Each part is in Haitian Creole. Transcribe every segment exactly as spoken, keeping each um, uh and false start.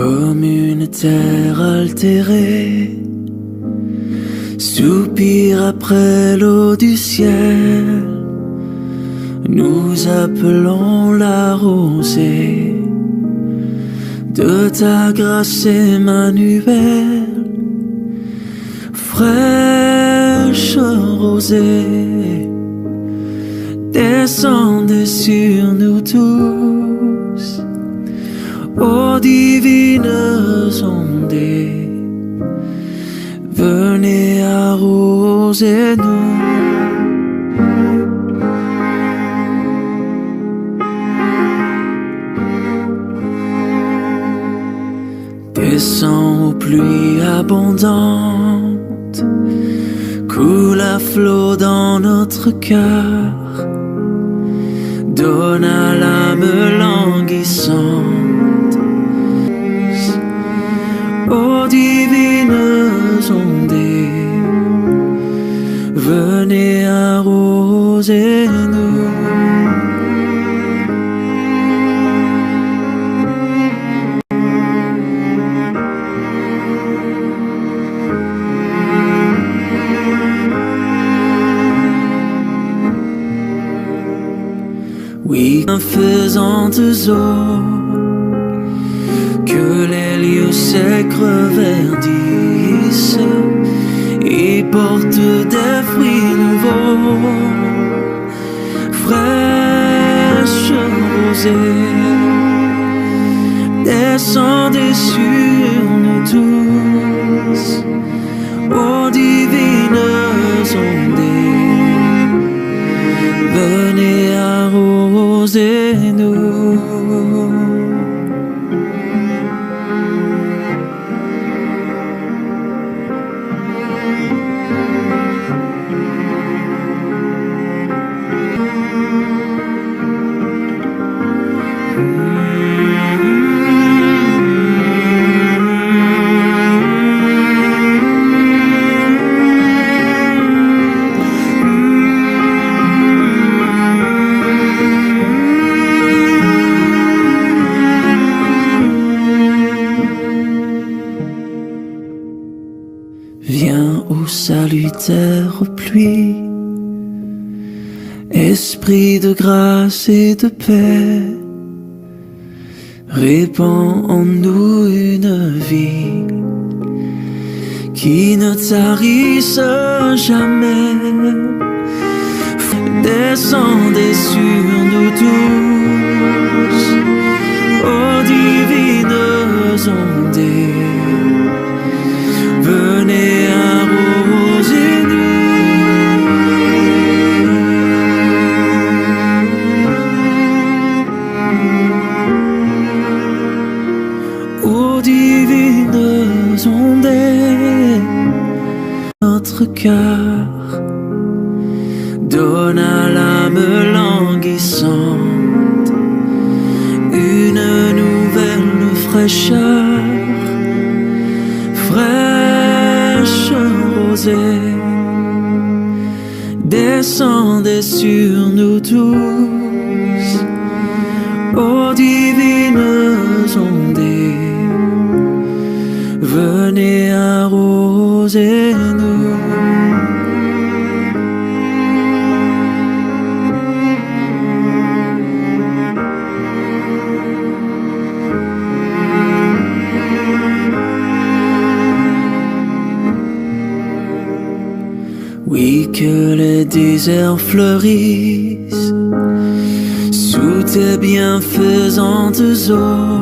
Comme une terre altérée, soupire après l'eau du ciel. Nous appelons la rosée de ta grâce, Emmanuel. Fraîche rosée, descendez sur nous tous. Ô divines ondées, venez arroser nous. Descends aux pluies abondantes, coule à flot dans notre cœur, donne à l'âme languissante. Ô divines ondées, venez arroser nous. Oui, bienfaisantes eaux, que les lieux secs reverdissent et portent des fruits nouveaux. Fraîche rosée, descendez sur nous tous, ô divines ondées, venez arroser nous. Viens, ô salutaire pluie, esprit de grâce et de paix, répands en nous une vie qui ne tarisse jamais. Descendez sur nous tous, ô divines ondées, venez arroser nous. Ô divines ondées, notre cœur, donne à l'âme languissante une nouvelle fraîcheur. Fraîche rosée, descendez sur nous tous, ô divines ondées, venez arroser nous. Oui, que les déserts fleurissent sous tes bienfaisantes eaux,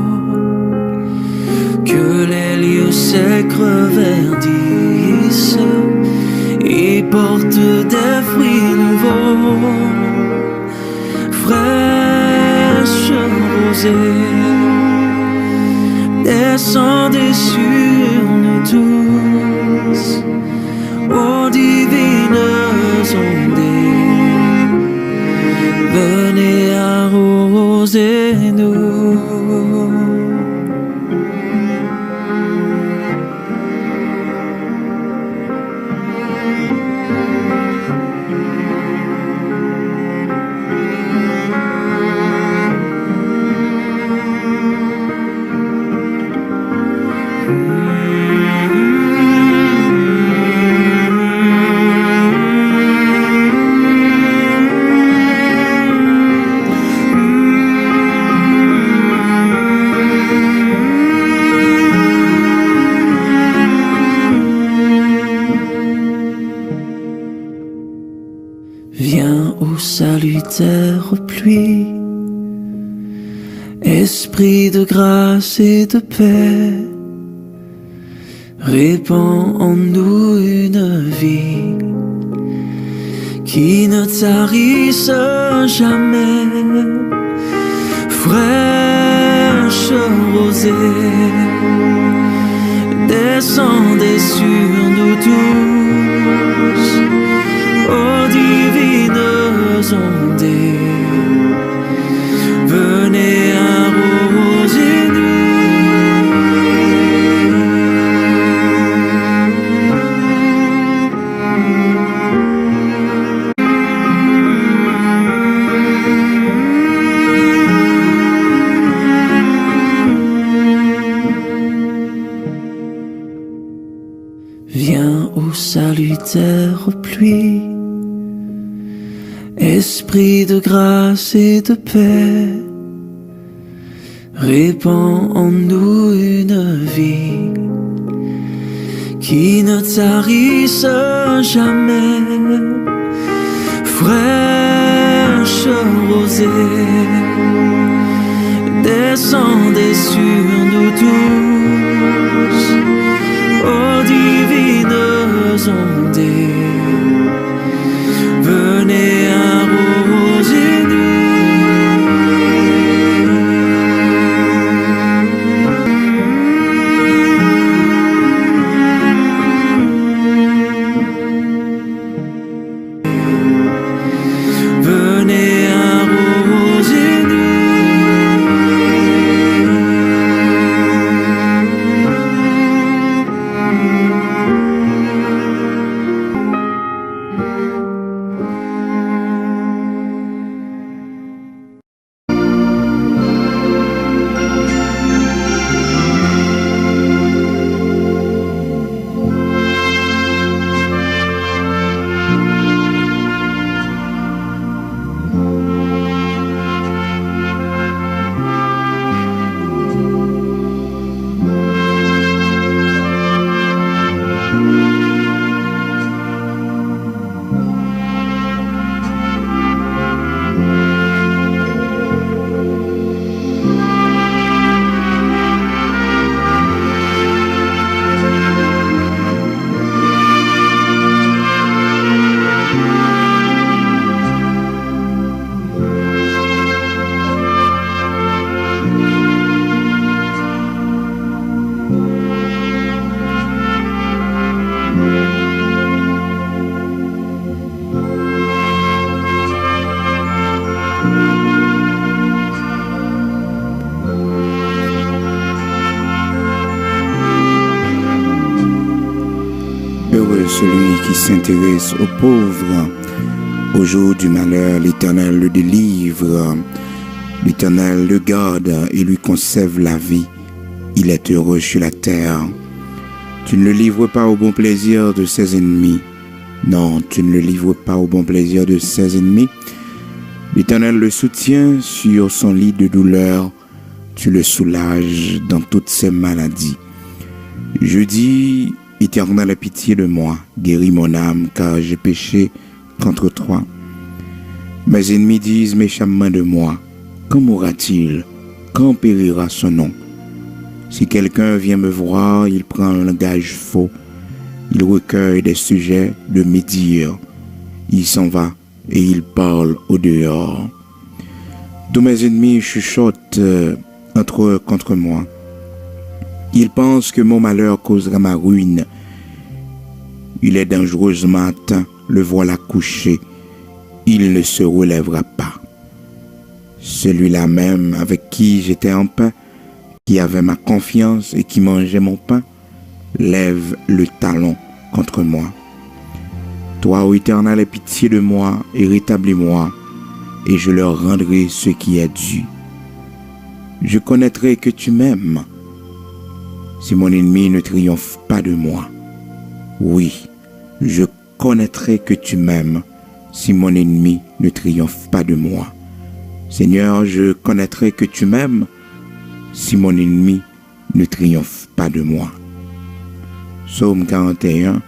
que les lieux secs reverdissent et portent des fruits nouveaux. Fraîche rosée, descendez sur nous tous, ô divines ondées, venez arroser nous. Viens, ô salutaire pluie, esprit de grâce et de paix, répands en nous une vie qui ne tarisse jamais. Fraîche rosée, descendez sur nous tous, ô divines ondées, venez arroser nous. Viens, ô salutaire pluie, esprit de grâce et de paix, répands en nous une vie qui ne tarisse jamais. Fraîche rosée, descendez sur nous tous, ô divines ondées, venez arroser nous. Venez arroser nous. Heureux celui qui s'intéresse aux pauvres. Au jour du malheur, l'Éternel le délivre. L'Éternel le garde et lui conserve la vie. Il est heureux sur la terre. Tu ne le livres pas au bon plaisir de ses ennemis. Non, tu ne le livres pas au bon plaisir de ses ennemis. L'Éternel le soutient sur son lit de douleur. Tu le soulages dans toutes ses maladies. Je dis, Éternel, aie pitié de moi, guéris mon âme, car j'ai péché contre toi. Mes ennemis disent méchamment de moi, quand mourra-t-il? Quand périra son nom? Si quelqu'un vient me voir, il prend un langage faux. Il recueille des sujets de médire. Il s'en va et il parle au dehors. Tous mes ennemis chuchotent, euh, entre eux contre moi. Ils pensent que mon malheur causera ma ruine. Il est dangereusement atteint, le voilà couché. Il ne se relèvera pas. Celui-là même avec qui j'étais en paix, qui avait ma confiance et qui mangeait mon pain, lève le talon contre moi. Toi, ô Éternel, aie pitié de moi et rétablis-moi, et je leur rendrai ce qui est dû. Je connaîtrai que tu m'aimes. si mon ennemi ne triomphe pas de moi. Oui, je connaîtrai que tu m'aimes si mon ennemi ne triomphe pas de moi. Seigneur, je connaîtrai que tu m'aimes si mon ennemi ne triomphe pas de moi. Psaume quarante et un,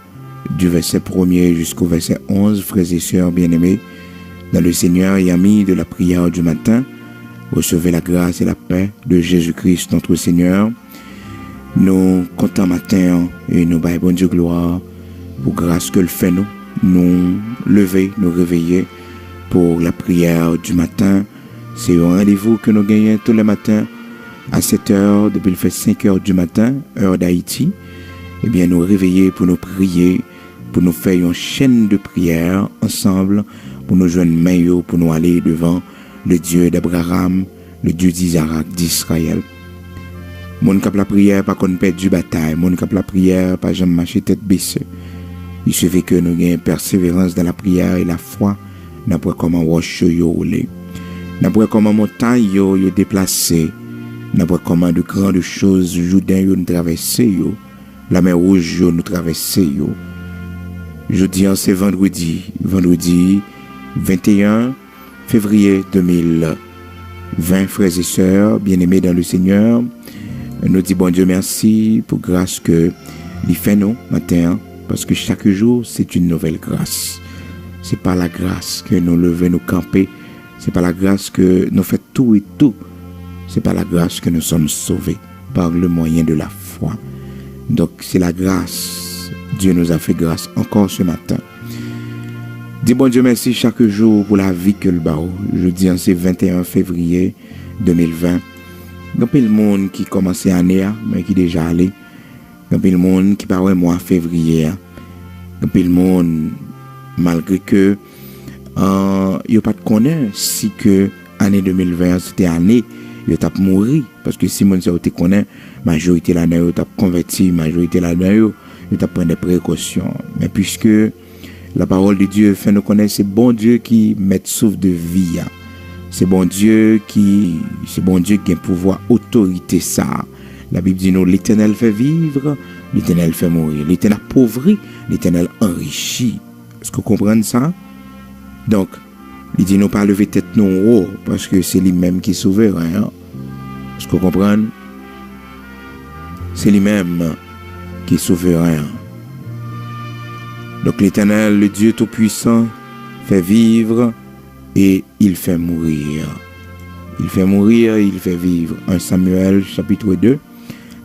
du verset premier jusqu'au verset onze, frères et sœurs bien-aimés dans le Seigneur et amis de la prière du matin, recevez la grâce et la paix de Jésus-Christ notre Seigneur. Nou kontan maten an e nou bay Bondye glwa pou gras ke l fè nou. Nou leve, nou reveye pou la priyè di maten. Se yon randevou ke nou genyen tou le maten a sèt è, depi l fè senk è di maten, è Dayiti. Ebyen, nou reveye pou nou priye, pou nou fè yon chèn de priyè ansanm, pou nou jwenn men yo, pou nou ale devan le Dieu d'Abraham, le Dieu d'Isaac, d'Israël. Moun k ap lapriyè pa konn pèdi batay, moun k ap lapriyè pa janm mache tèt bese. Il suffit que nou gen pèseverans dan lapriyè e lafwa, n ap wè kòman wòch yo, yo woule. N ap wè kòman montay yo, yo deplase. N ap wè kòman de grandes choses, Jouden yo, nou travèse yo. Lamè Wouj yo, nou travèse yo. Jodi an, se vandredi, vandredi venteyen fevriye de mil ven, frères et sœurs bien-aimés dans le Seigneur. Nou di Bondye mèsi pou gras ke li fè nou maten an, paske chak jou, c'est une nouvelle grâce. Se pa lagras ke nou leve, nou kanpe, se pa lagras ke nou fè tou e tou, se pa lagras ke nou sòm sove par le moyen de la foi. Donk, se lagras. Dieu nous a fait grâce encore ce matin. Di Bondye mèsi chak jou pou lavi ke l ba w. Jodi an, se venteyen fevriye de mil ven. Gen anpil moun ki kòmanse ane a, men ki deja ale. Gen anpil moun ki pa wè mwa fevriye a. Gen anpil moun, malgre ke, euh, yo pa t konnen si ke ane de mil ven an, se te ane yo t ap mouri. Paske si moun sa yo te konnen, majorite ladan yo t ap konvèti, majorite ladan yo, yo t ap pran de prekosyon. Men piske la parole de Dieu fè nou konnen se Bondye ki mèt souf de vi a. Se Bondye ki, se Bondye ki gen pouvwa, otorite sa a. Labib di nou, Letènèl fè viv, Letènèl fè mouri. Letènèl apovri, Letènèl anrichi. Èske w konprann sa? Donk, li di nou pa leve tèt nou wo, paske se li menm ki souveren an. Èske w konprann? Se li menm ki souveren an. Donk, Letènèl, le Dieu Tout-Puissant, fait vivre et il fait mourir. Il fait mourir et il fait vivre. Un Samuel, chapitre deux,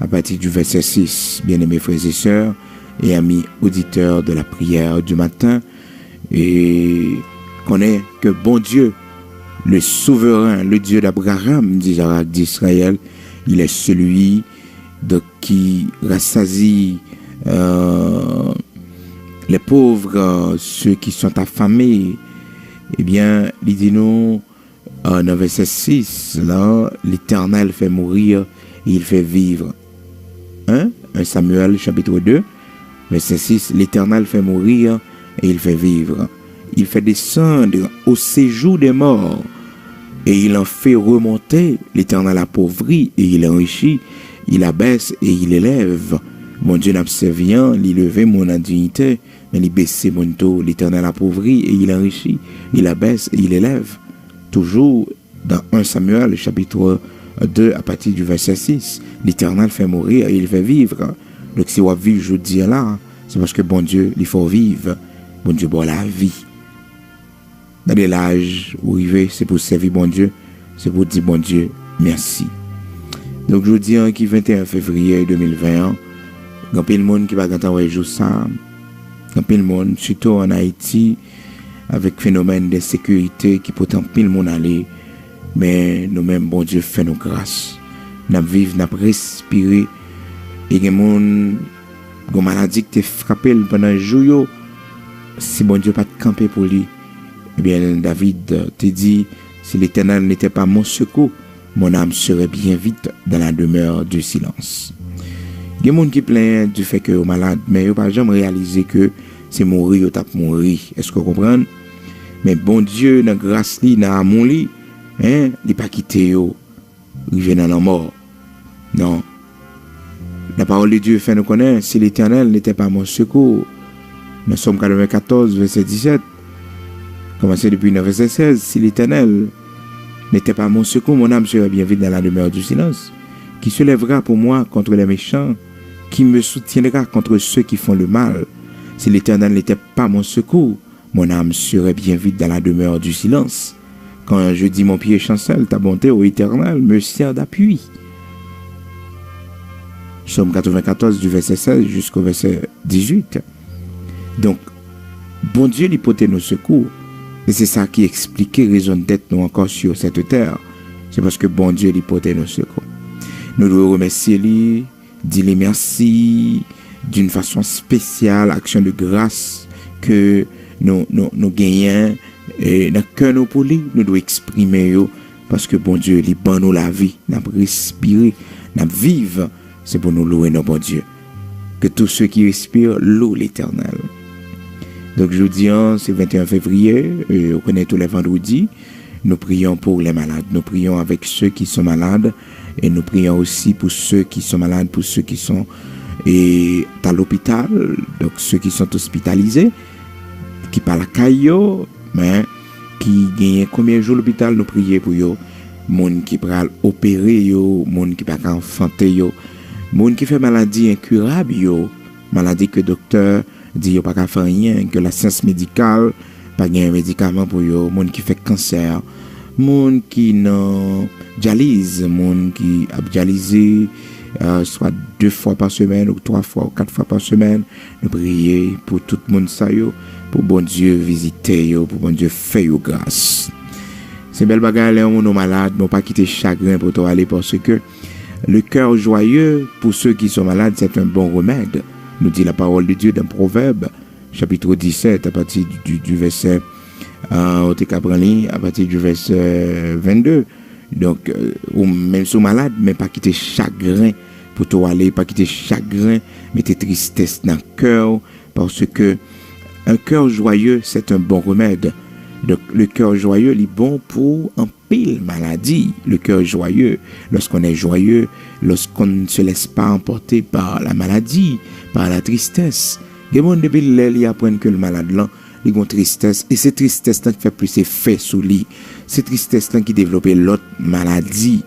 à partir du verset six. Bien-aimés frères et sœurs et amis auditeurs de la prière du matin, et connais que bon Dieu, le souverain, le Dieu d'Abraham, d'Isaac, d'Israël, il est celui, donc, qui rassasie, euh, les pauvres, euh, ceux qui sont affamés. Ebyen, li di nou, euh, nan vèsè sis la, Letènèl fè mouri e il fè viv. Hein? Un Samuel, chapitre deux, verset six, L'Éternel fait mourir et il fait vivre. Il fait descendre au séjour des morts et il en fait remonter. L'Éternel appauvrit et il enrichit. Il abaisse et il élève. Bondye n ap sèvi an, li leve moun an diyite, men li bese moun tou. L'Éternel appauvrit et il enrichit. Il abaisse et il élève. Toujours dans un Samuel, chapitre deux, à partir du verset six, L'Éternel fait mourir et il fait vivre. Donk, si w ap viv jodi a la, se paske Bondye, li fè w viv. Bondye ba w lavi. Gade laj ou rive, se pou w sèvi Bondye, se pou w di Bondye mèsi. Donk, jodi an ki venteyen fevriye de mil ven an, gen anpil moun ki pa gentan wè jou sa. Gen anpil moun, sitou ann Ayiti, avèk fenomèn de ensekirite ki pote anpil moun ale, men nou menm, Bondye fè nou gras. N ap viv, n ap respire. E gen moun, gen maladi ki te frape l pandan jou yo, si Bondye pa t kanpe pou li, ebyen, David te di, Si l'Éternel n'était pas mon secours, mon âme serait bien vite dans la demeure du silence. Gen moun ki plenyen du fait ke yo malad, men yo pa janm reyalize ke se mouri yo t ap mouri. Èske w konprann? Men Bondye, nan gras li, nan amou li, en, li pa kite yo rive nan lanmò. Non. La parole de Dieu fait nous connaître, si l'Éternel n'était pas mon secours. Dans Psaume quatre-vingt-quatorze, verset dix-sept, commencez depuis le verset seize, si l'Éternel n'était pas mon secours, mon âme serait bien vite dans la demeure du silence. Qui se lèvera pour moi contre les méchants, qui me soutiendra contre ceux qui font le mal. Si l'Éternel n'était pas mon secours, mon âme serait bien vite dans la demeure du silence. Quand je dis mon pied chancelle, ta bonté, ô Éternel, me sert d'appui. Psaume quatre-vingt-quatorze, du verset seize jusqu'au verset dix-huit. Donk, Bondye li pote nou sekou. E se sa ki eksplike rezon dèt nou ankò sur cette terre. Se paske Bondye li pote nou sekou. Nou dwe remèsye li, di li mèsi d'une façon spéciale, action de grâce ke nou, nou, nou genyen e nan kè nou pou li, nou dwe eksprime yo, paske Bondye li ban nou lavi, n ap respire, n ap viv, se pou nou lwe non Bondye. Que tous ceux qui respirent louent l'Éternel. Donk, jodi an, se venteyen fevriye, e, ou konnen tou lè vandredi, nous prions pour les malades. Nous prions avec ceux qui sont malades et nous prions aussi pour ceux qui sont malades, pour ceux qui sont et, à l'hôpital, donc ceux qui sont hospitalisés, ki pa lakay yo, men ki genyen konbyen jou lopital, nou priye pou yo. Moun ki pral opere yo, moun ki pa ka anfante yo, moun ki fè maladi enkirab yo, maladi ke doktè di yo pa ka fè anyen, ke lasyans medikal pa gen medikaman pou yo, moun ki fè kansè, moun ki nan dyaliz, moun ki ap dyalize, euh, swa de fwa pa semèn ou twa fwa ou kat fwa pa semèn. Nou priye pou tout moun sa yo, pou Bondye vizite yo, pou Bondye fè yo gras. Se bèl bagay lè yon moun ou malad, men w pa kite chagren pote w ale, paske le cœur joyeux pour ceux qui sont malades, c'est un bon remède, nous dit la parole de Dieu dans Proverbes, chapitre dix-sept, à partir du, du verset, euh, ou te ka pran li, à partir du verset vingt-deux. Donk, euh, ou menm si w malad, men pa kite chagren pote w ale, pa kite chagren mete tristès nan kè w, paske un cœur joyeux, c'est un bon remède. Donk, le cœur joyeux, li bon pou anpil maladi. Le cœur joyeux, lorsqu'on est joyeux, lorsqu'on ne se laisse pas emporter par la maladie, par la tristesse. Gen moun depi lè li aprann ke l malad lan, li gon tristès, e se tristès lan ki fè plis efè sou li. Se tristès lan ki devlope lòt maladi.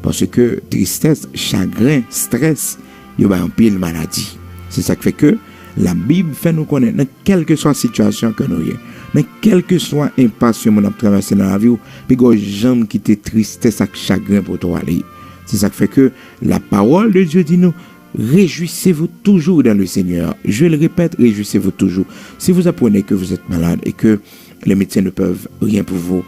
Paske tristès, chagren, strès, yo bay anpil maladi. Se sa k fè ke Labib fè nou konnen, nan kèlkeswa sitiyasyon ke nou ye, nan kèlkeswa enpas yon moun ap travèse nan lavi w, pi gwo janm kite tristès ak chagren pote w ale. Se sa k fè ke la parole de Dieu di nou, réjouissez-vous toujours dans le Seigneur. Je le répète, réjouissez-vous toujours. Si vous apprenez que vous êtes malade et que les médecins ne peuvent rien pour vous,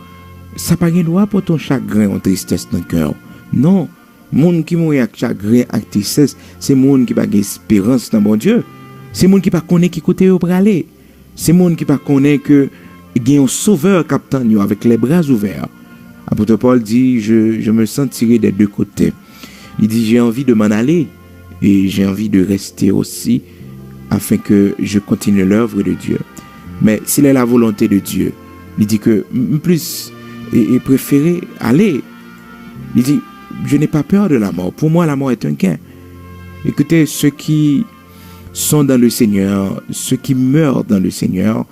sa pa gen dwa pote yon chagren, yon tristès nan kè w. Non, moun ki mouri ak chagren, ak tristès, se moun ki pa gen esperans nan Bondye. Se moun ki pa konnen ki kote yo prale. Se moun ki pa konnen ke gen yon sovè k ap tann yo avec les bras ouverts. Apot Pòl di, je, je me sens tiré des deux côtés. Li di, j'ai envie de m'en aller et j'ai envie de rester aussi afin que je continue l'œuvre de Dieu. Mais s'il est la volonté de Dieu, li di ke m plis e, e prefere ale. Li di, je n'ai pas peur de la mort. Pour moi, la mort est un gain. Écoutez, ceux qui sont dans le Seigneur, ceux qui meurent dans le Seigneur,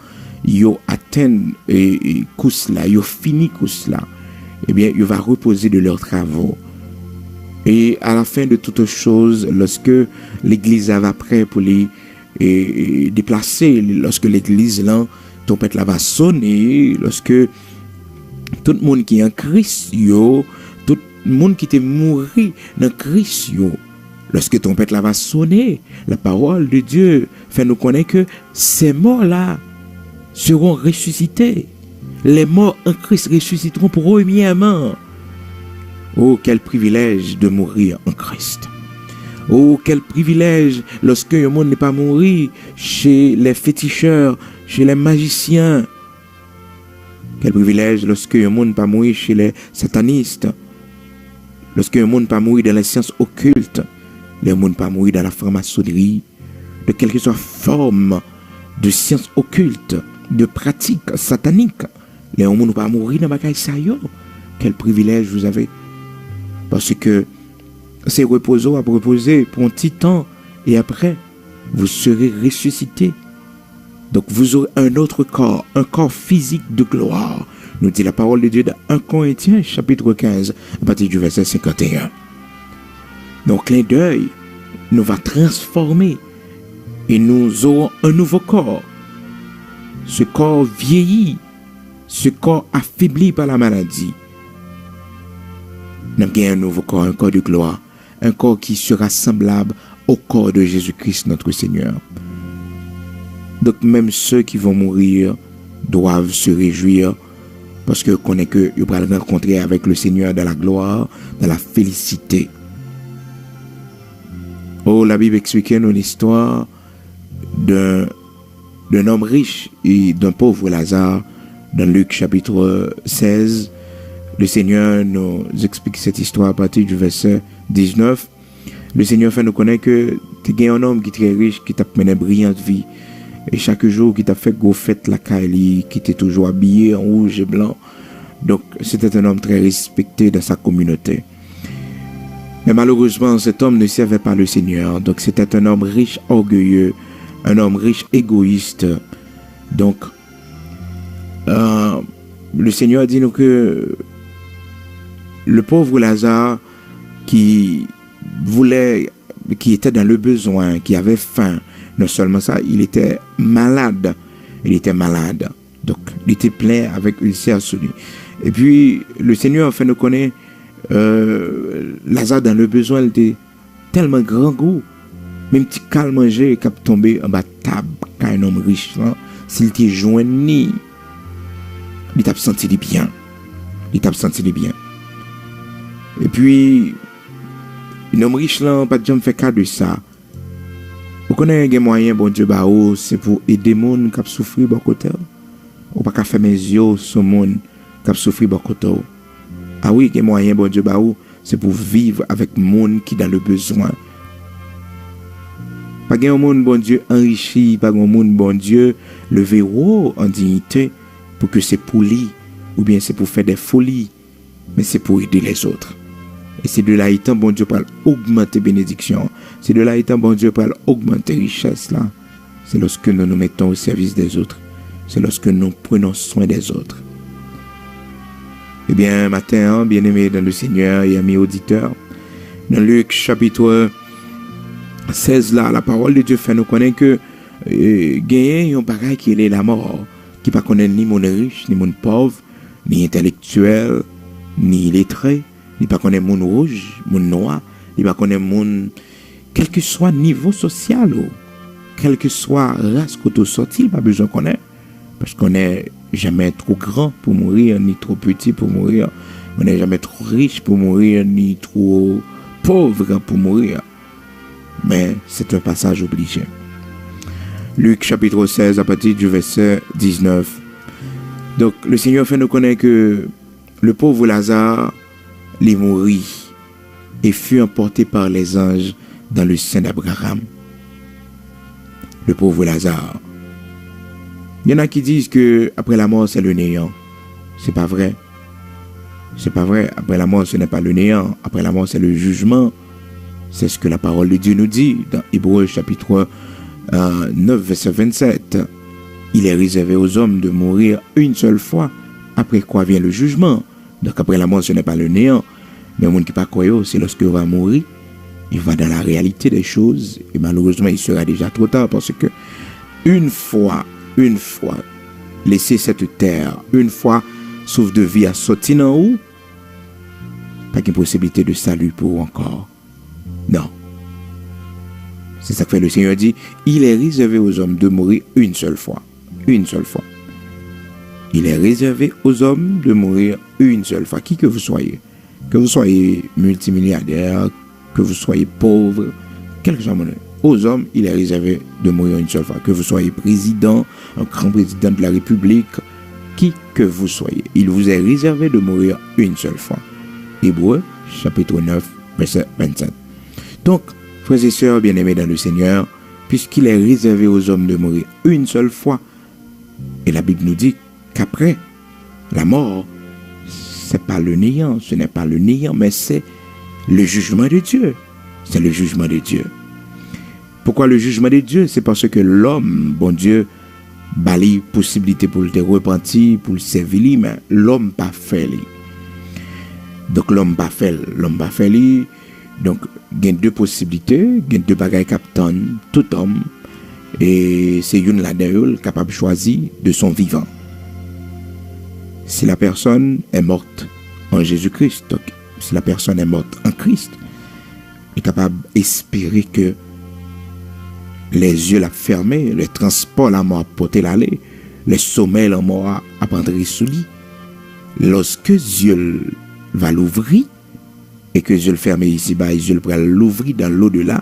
yo atenn e, e, kous la, yo fini kous la. Ebyen, yo va repoze de leurs travaux. Et à la fin de toutes choses, lorsque legliz la va prè pou li e, e, deplase, lorsque legliz lan, twonpèt la va sone, lorsque tout moun ki an Kris yo, tout moun ki te mouri nan Kris yo, lorsque twonpèt la va sone, la parole de Dieu fè nou konnen ke ces morts-là seront ressuscités. Les morts en Christ ressusciteront premièrement. Oh, quel privilège de mourir en Christ. Oh, quel privilège lorsque yon moun li pa mouri chez les féticheurs, chez les magiciens. Quel privilège lorsque yon moun pa mouri chez les satanistes. Lorsque yon moun pa mouri dans les sciences occultes. Lè yon moun pa mouri dans la franc-maçonnerie. De quelque soit forme de science occulte, de pratique satanique. Lè yon moun ou pa mouri nan bagay sa yo. Quel privilège vous avez. Paske se repoze w ap repoze pou yon ti tan. Et après, vous serez ressuscité. Donc vous aurez un autre corps, un corps physique de gloire. Nous dit la parole de Dieu dans un Corinthiens chapitre quinze, à partir du verset cinquante et un. Donc clin d'œil nous va transformer et nous aurons un nouveau corps. Ce corps vieilli, ce corps affaibli par la maladie, n ap gen yon nouvo kò, un corps de gloire, un corps qui sera semblable au corps de Jésus-Christ notre Seigneur. Donc même ceux qui vont mourir doivent se réjouir parce que yo konnen ke yo pral rankontre avec le Seigneur dans la gloire, dans la félicité. Oh, la Bible explique nous l'histoire d'un d'un homme riche et d'un pauvre Lazare dans Luc chapitre seize. Le Seigneur nous explique cette histoire à partir du verset dix-neuf. Le Seigneur fè nou konnen ke te gen yon nonm ki trè rich, ki t ap mennen briyant vi. E chak jou, ki t ap fè gwo fèt lakay li, ki te toujou abiye an wouj e blan. Donc, c'était un homme très respecté dans sa communauté. Mais malheureusement, cet homme ne servait pas le Seigneur. Donc, c'était un homme riche, orgueilleux, un homme riche, égoïste. Donc, euh, le Seigneur dit nous que le pauvre Lazare qui voulait, qui était dans le besoin, qui avait faim, non seulement ça, il était malade. Il était malade. Donk, li te plen avèk ilsè sou li. Epi, le Seigneur fè nou konnen, euh, Lazare dans le besoin, li te tèlman grangou, menm ti kal manje k ap tonbe anba tab kay nonm rich lan, si l te jwenn li, li t ap santi li byen. Li t ap santi li byen. Epi, nonm rich lan pa t janm fè ka de sa. Ou konnen gen mwayen Bondye ba ou, se pou ede moun k ap soufri bò kote w. Ou pa ka fèmen zye w sou moun k ap soufri bò kote w. A wi, gen mwayen Bondye ba ou, se pou viv avèk moun ki dans le besoin. Pa gen yon moun Bondye anrichi, pa gen yon moun Bondye leve wo an diyite pou ke se pou li, oubyen se pou fè de foli, men se pou ede lèzòt. E se de la itan Bondye pral ogmante benediksyon. Se de la itan Bondye pral ogmante richès la. C'est lorsque nous nous mettons au service des autres. C'est lorsque nous prenons soin des autres. Ebyen, maten an, bien-aimés dans le Seigneur et amis auditeurs, nan Lik chapit sèz la, la parole de Dieu fè nou konnen ke, eh, genyen yon bagay ki rele lamò, ki pa konnen ni moun rich, ni moun pòv, ni entèlektyèl, ni iletre, li pa konnen moun wouj, moun nwa, li pa konnen moun, kèlkeswa nivo sosyal ou, kèlkeswa ras kote w sòti, li pa bezwen konnen. Paske on n'est jamais trop grand pour mourir, ni trop petit pour mourir. On n'est jamais trop riche pour mourir, ni trop pauvre pour mourir. Mais c'est un passage obligé. Luc chapitre seize, à partir du verset dix-neuf. Donc, le Seigneur fait nous connaître que le pauvre Lazare, li mouri et fut emporté par les anges dans le sein d'Abraham. Le pauvre Lazare. Il y en a qui disent que après la mort, c'est le néant. C'est pas vrai. C'est pas vrai. Après la mort, ce n'est pas le néant. Après la mort, c'est le jugement. C'est ce que la parole de Dieu nous dit dans Hébreux chapitre, euh, neuf, verset vingt-sept. Il est réservé aux hommes de mourir une seule fois, après quoi vient le jugement. Donc après la mort, ce n'est pas le néant. Men moun ki pa kwè yo, se lòske yo va mouri, yo va dans la réalité des choses, et malheureusement, il sera déjà trop tard, parce que une fois, une fois laissé cette terre, une fois souffle de vie a sòti nan ou, pa gen posibilite de salut pour ou encore. Non. C'est ça que fait le Seigneur dit, il est réservé aux hommes de mourir une seule fois. Une seule fois. Il est réservé aux hommes de mourir une seule fois. Qui que vous soyez, que vous soyez multimilliardaire, que vous soyez pauvre, quel que soit mon nom, aux hommes, il est réservé de mourir une seule fois. Que vous soyez président, un grand président de la République, qui que vous soyez, il vous est réservé de mourir une seule fois. Hébreux, chapitre neuf, verset vingt-sept. Donc, frères et sœurs bien-aimés dans le Seigneur, puisqu'il est réservé aux hommes de mourir une seule fois, et la Bible nous dit qu'après la mort, c'est pas le néant, ce n'est pas le néant, mais c'est le jugement de Dieu. C'est le jugement de Dieu. Pourquoi le jugement de Dieu? C'est parce que l'homme, Bondye ba li posiblite pou l te repanti, pou l sèvi li, men lòm pa fè li. Donk, lòm pa fè l, lòm pa fè li. Donk, gen de posiblite, gen de bagay k ap tann tout òm, e se youn ladan yo l kapab chwazi de son vivant. Si la personne est morte en Jésus-Christ, donc, si la personne est morte en Christ, li kapab espere ke lè zye l ap fèmen, lè transpò lanmò ap pote l ale, lè somèy lanmò a ap antre sou li, lorsque Dieu va l'ouvrir, et que Dieu le ferme ici-bas, et Dieu le pral louvri dans l'au-delà,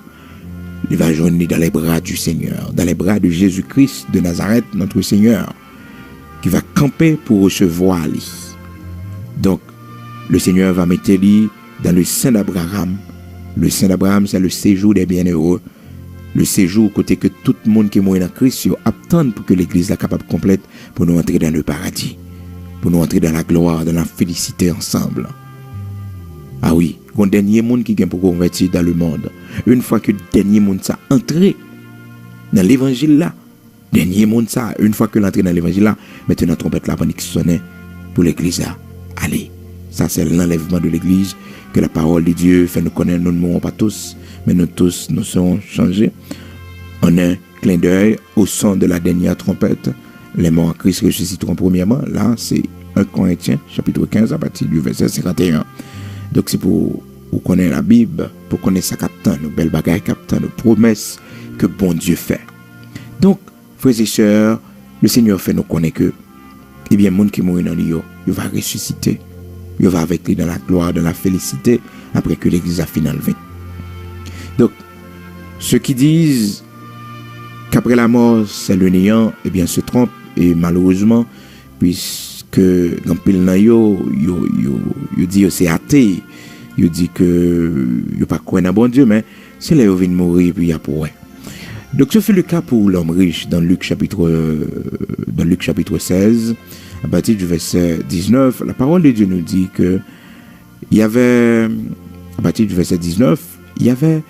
li va jwenn li dans les bras du Seigneur, dans les bras de Jésus-Christ de Nazareth, notre Seigneur, ki va kanpe pou resevwa li. Donk, le Seigneur va mete li dans le sein d'Abraham. Le sein d'Abraham, c'est le séjour des bienheureux. Le séjour kote ke tout moun ki mouri nan Kris yo ap tann pou ke legliz la kapab konplèt, pou nou antre dans le paradis, pou nou antre dans la gloire, dans la félicité ensemble. Ah wi, gon dènye moun ki gen pou konvèti dans le monde. Une fois que dènye moun sa antre nan levanjil la, dènye moun sa, une fois que l antre nan levanjil la, maintenant twonpèt la pral sonnen pou legliz la ale. Ça, c'est l'enlèvement de l'église, que la parole de Dieu fait nous connaître, nous ne mourrons pas tous, mais nous tous, nous serons changés en un clin d'œil au son de la dernière trompette. Les morts en Christ ressusciteront premièrement. Là, c'est un Corinthiens, chapitre quinze, à partir du verset cinquante et un. Donk, se pou ou konnen Labib, pou konnen sa k ap tann ou, bèl bagay k ap tann ou, pwomès ke Bondye fè. Donk, frè e sè, le Seigneur fè nou konnen ke, ebyen, moun ki mouri nan li yo, yo va resisite. Yo va avec lui dans la gloire, dans la félicité, après que l'église a fin enlevé. Donc, ceux qui disent qu'après la mort, c'est le néant, eh bien, se trompent, et malheureusement, puisque anpil nan yo, yo, yo, yo di yo se ate, yo di ke yo pa kwè nan Bondye, men se lè yo vin mouri, epi y ap wè. Donc, ce fut le cas pour l'homme riche dans Luc chapitre, dans Luc chapitre seize, à partir du verset dix-neuf, la parole de Dieu nous dit que il y avait, à partir du verset dix-neuf, il y avait,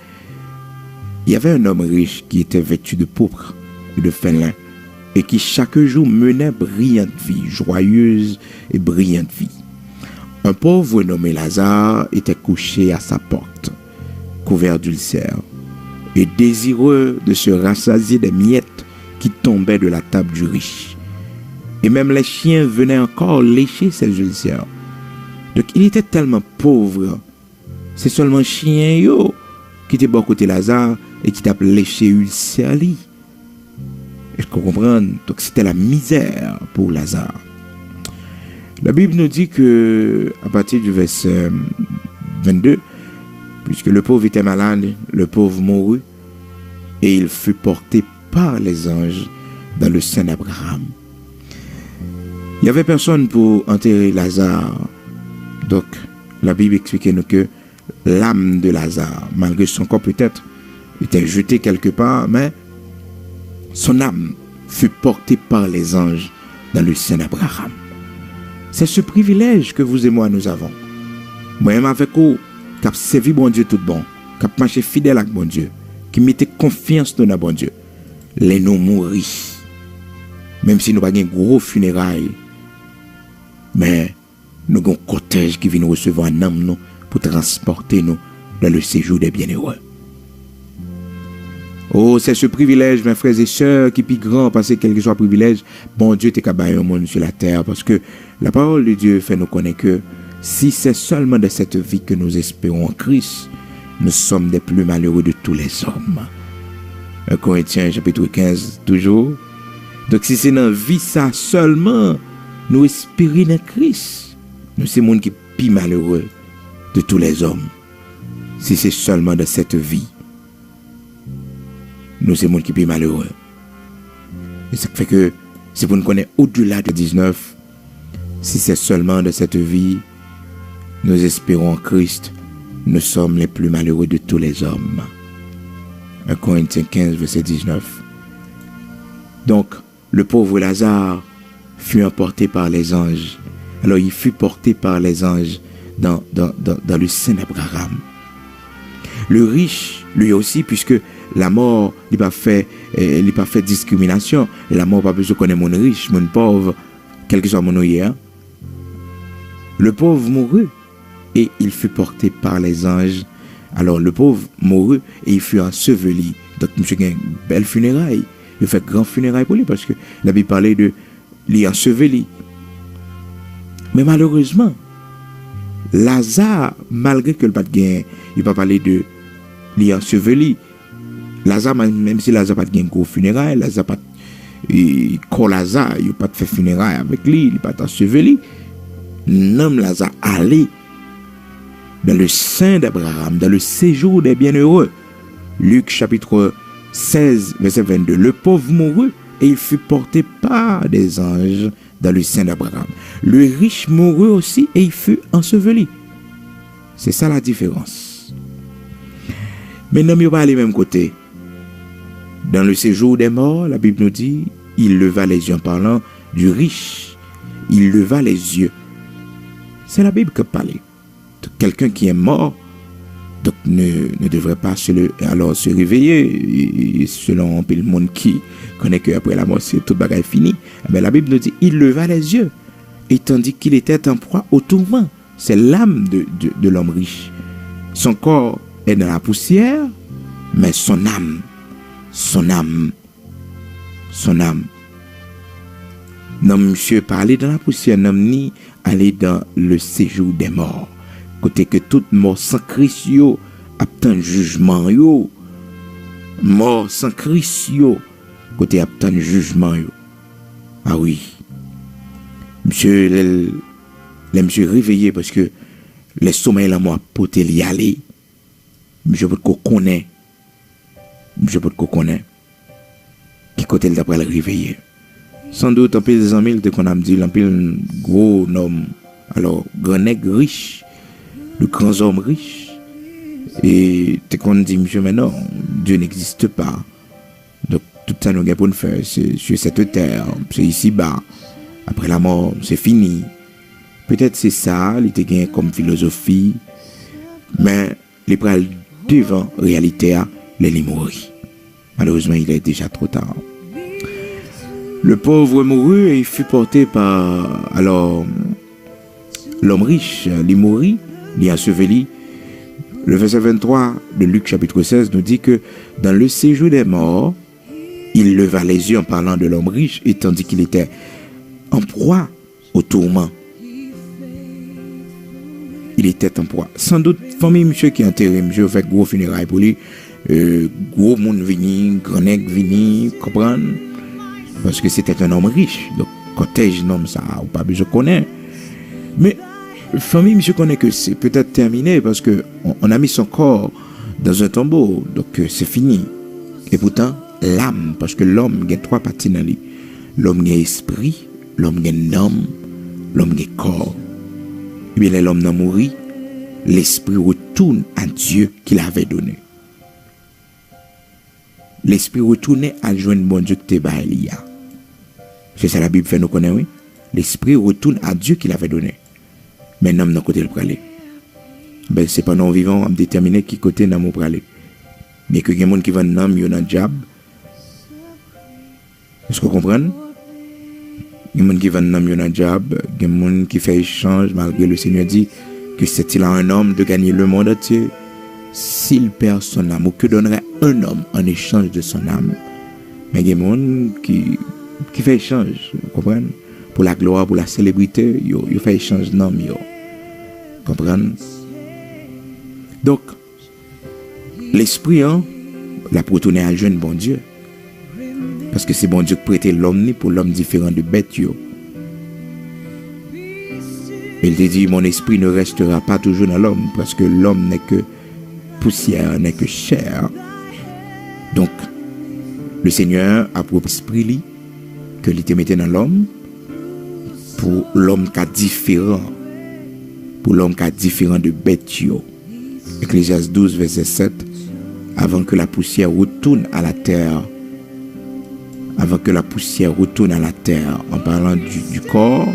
il y avait un homme riche qui était vêtu de pourpre et de fin lin, et qui chaque jour menait brillante vie, joyeuse et brillante vie. Un pauvre nommé Lazare était couché à sa porte, couvert d'ulcères, et désireux de se rassasier des miettes qui tombaient de la table du riche. Et même les chiens venaient encore lécher ses ulcères. Donc, il était tellement pauvre, se sèlman chen yo ki te bò kote Laza e ki t ap leche ilsè li. Èske w konprann? Donk, c'était la misère pour Lazare. La Bible nous dit que, à partir du verset vingt-deux, puisque le pauvre était malade, le pauvre mourut, et il fut porté par les anges dans le sein d'Abraham. Il y avait personne pour enterrer Lazare. Donc, la Bible explique nous que l'âme de Lazare, malgré son corps peut-être, était jetée quelque part, mais son âme fut portée par les anges dans le sein d'Abraham. C'est ce privilège que vous et moi nous avons. Mwen menm avèk ou, k ap sèvi Bondye tout bon, k ap mache fidèl ak Bondye, ki mete konfyans nou nan Bondye. Lè nou mouri, menm si nou pa gen gwo fineray, men nou gen yon kòtèj ki vin resevwa nanm nou pou transpòte nou dans le séjour des bienheureux. Oh, c'est ce privilège, mes frères et sœurs, ki pi gran pase kèlkeswa privilèj Bondye te ka bay yon moun sur la terre, parce que la parole de Dieu fè nou konnen ke si c'est seulement dans cette vie que nous espérons en Christ, nous sommes des plus malheureux de tous les hommes. Un Corinthiens chapitre quinze, toujours. Donk, si se nan vi sa sèlman nou espere nan Kris, nou se moun ki pi malere de tous les hommes. Si se sèlman dans cette vie, nou se moun ki pi malere. E sa k fè ke se pou n konnen au-delà de dix-neuf, si c'est seulement dans cette vie, nous espérons en Christ, nous sommes les plus malheureux de tous les hommes. Un Corinthiens quinze, verset dix-neuf. Donc, le pauvre Lazare fut emporté par les anges. Alors, il fut porté par les anges dans, dans, dans, dans le sein d'Abraham. Le riche, lui aussi, puisque la mort, li pa fè, eh, li pa fè diskriminasyon. Lanmò pa bezwen konnen moun rich, moun pòv, kèlkeswa moun ou ye a. Le pauvre mourut et il fut porté par les anges. Alors, le pauvre mourut et il fut enseveli. Donk, misye gen bèl fineray. Yo fè gran fineray pou li, paske Labib pale de li anseveli. Men malerezman, Laza, malgre ke l pa t gen, yo pa pale de li anseveli. Laza, menm si Laza pa t gen gwo fineray, Laza pa t, e, kò Laza, yo pa t fè fineray avèk li, li pa t anseveli. Nanm Laza ale dans le sein d'Abraham, dans le séjour des bienheureux. Luc chapitre seize, verset vingt-deux. Le pauvre mourut et il fut porté par des anges dans le sein d'Abraham. Le riche mourut aussi et il fut enseveli. C'est ça la différence. Men nanm yo pa ale menm kote. Dans le séjour des morts, la Bible nous dit, il leva les yeux en parlant du riche. Il leva les yeux. C'est la Bible qui parle. Quelqu'un qui est mort, donc, ne, ne devrait pas se, le, alors, se réveiller, selon anpil moun ki konnen ke apre lanmò, se tout bagay fini. Ebyen, la Bible nous dit, il leva les yeux, et tandis qu'il était en proie au tourment. C'est l'âme de, de, de l'homme riche. Son corps est dans la poussière, mais son âme, son âme, son âme. Nanm misye pa ale dans la poussière, nanm ni ale dans le séjour des morts. Kote ke tout mò san Kris yo ap tann jijman yo. Mò san Kris yo, kote y ap tann jijman yo. A wi. Misye, lè l, lè misye reveye, paske lè somèy lanmò ap pote li ale, misye potko konnen, misye potko konnen ki kote l ta pral reveye. Sandout, anpil zanmi l te konn ap di l, anpil gwo nonm, alò, gran nèg rich, de grands hommes riches, e te konn di misye, mais non, Dieu n'existe pas. Donk, tout sa nou gen pou n fè, se sur cette terre, se isi ba. Apre lanmò, se fini. Petèt se sa li te gen kòm filozofi, men li pral devan reyalite a lè li mouri. Malheureusement, il est déjà trop tard. Le pauvre mourut et il fut porté par, alors, l'homme riche, li mouri, li anseveli. Le verset vingt-trois de Luc chapitre seize nous dit que dans le séjour des morts, il leva les yeux en parlant de l'homme riche, et tandis qu'il était en proie au tourment. Il était en proie. Sandout, fanmi misye ki antere misye, yo fè gwo fineray pou li. E, gwo moun vini, gran nèg vini, konprann? Paske se te yon nonm rich. Donk, kòtèj nonm sa a, ou pa bezwen konnen. Men, fanmi misye konnen ke se petèt tèmine, paske on, on a mis son corps dans un tombeau, donk, euh, se fini. E poutan, lam, paske lòm gen twa pati nan li. Lòm gen espri, lòm gen nanm, lòm gen kò. Ebyen, lè lòm nan mouri, lespri retourne à Dieu qui l'avait donné. Lespri retounen al jwenn Bondye ki te bay li a. Se sa Labib fè nou konnen, wi. Lespri retourne à Dieu qui l'avait donné. Men nanm nan kote l prale? Ben, se pandan w vivan w ap detèmine ki kote nanm ou prale. Byenke gen moun ki vann nanm yo nan dyab. Èske w konprann? Gen moun ki vann nanm yo nan dyab, gen moun ki fè echanj, malgre le Seigneur dit que c'est il à un homme de gagner le monde entier, s'il perd son âme, ou que donnerait un homme en échange de son âme? Men gen moun ki, ki fè echanj, ou konprann? Pour la gloire, pour la célébrité, yo, yo fè echanj nanm yo. Konprann? Donk, lespri an, l ap retounen al jwenn Bondye. Paske se Bondye ki prete lòm ni pou lòm diferan de bèt yo. E l te di, mon esprit ne restera pas toujours dans l'homme, parce que l'homme n'est que poussière, n'est que chair. Donk, le Seigneur ap repran lespri li ke li te mete nan lòm, pou lòm ka diferan, pou lòm ka diferan de bèt yo. Ecclésiaste douze, verset sept, avant que la poussière retourne à la terre, avant que la poussière retourne à la terre, en parlant du, du corps,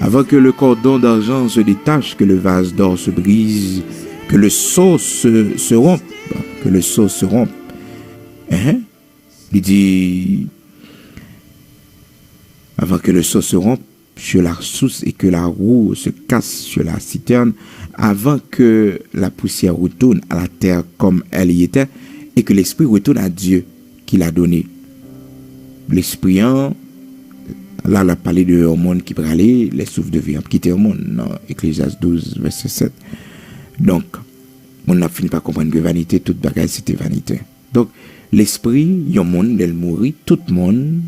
avant que le cordon d'argent se détache, que le vase d'or se brise, Que le seau se, se rompe, que le seau se rompe. Hein? Il dit, avant que le seau se rompe sur la source et que la roue se casse sur la citerne, avant que la poussière retourne à la terre comme elle y était, et que l'esprit retourne à Dieu qui l'a donné. Lespri an, la, l ap pale de yon moun ki prale, le souffle de vie ap kite yon moun, nan Eklezas douz, vèsè sèt. Donk, moun nan ap fini pa konprann ke vanite, tout bagay se te vanite. Donk, lespri yon moun, lè l mouri, tout moun,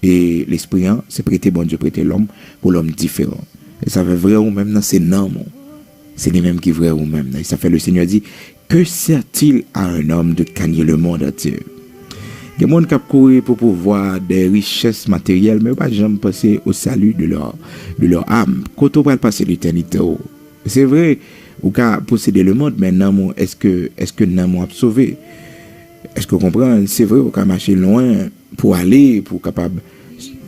e lespri an, se prete Bondye prete lòm, pou lòm diferan. E sa fè vrè ou menm nan, se nanm ou. Se li menm ki vrè ou menm nan. E sa fè le Seigneur dit, que sert-il à un homme de gagner le monde entier? Gen moun k ap kouri pou pouvwa, de richès materyèl, men yo pa janm panse au salut de leur, de leur âme. Kote w pral pase letènite w? Se vre, ou ka posede lemonn, men nanm ou, èske, èske nanm ou ap sove? Èske w konprann? Se vre, ou ka mache lwen pou ale, pou w kapab,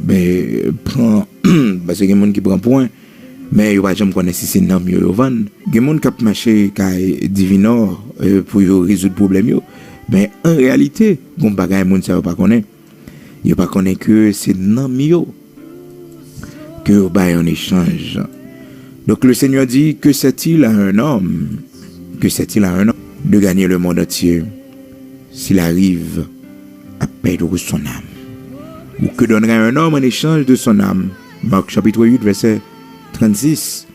ben, pran, paske gen moun ki pran pwen, men yo pa janm konnen si se nanm yo yo vann. Gen moun k ap mache kay divinò, eh, pou yo rezoud pwoblèm yo, men an reyalite, gon bagay moun sa yo pa konnen. Yo pa konnen ke se nanm yo ke yo bay an echanj. Donc le Seigneur dit, que sert-il à un homme, que sert-il à un homme de gagner le monde entier s'il arrive à perdre son âme? Ou que donnera un homme en échange de son âme? Marc chapitre huit, verset trente-six.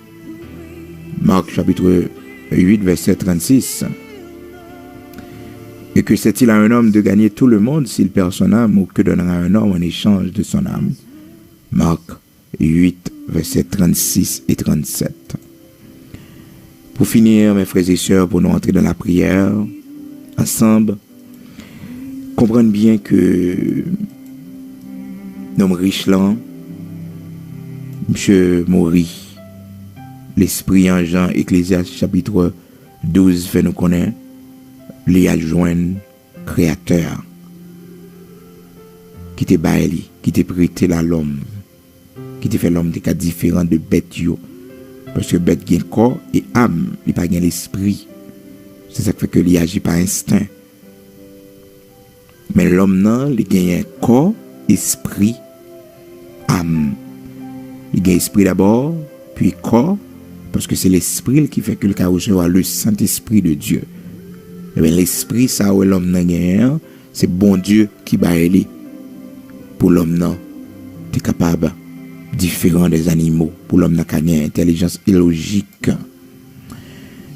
Marc chapitre huit, verset trente-six. Et que sert-il à un homme de gagner tout le monde s'il perd son âme, ou que donnera un homme en échange de son âme? Marc huit, verset trente-six et trente-sept. Pour finir, mes frères et sœurs, pour nous entrer dans la prière ensemble, konprann byen ke nonm rich lan, misye mouri. Lespri an, jan Eklezyas chapit douz fè nou konnen, li al jwenn Kreyatè a, ki te bay li, ki te prete l a lòm, ki te fè lòm te ka diferan de bèt yo. Paske bèt gen kò e am, li pa gen lespri. Se sa k fè ke li aji pa ensten. Men lòm nan, li genyen kò, espri, am. Li gen espri dabò, pi kò, paske se lespri l ki fè ke l ka resevwa le Saint-Esprit de Dieu. Ebyen, lespri sa a wè lòm nan genyen an, se Bondye ki bay li. Pou lòm nan te kapab diferan dè zanimo, pou lòm nan ka gen entèlijans e lojik.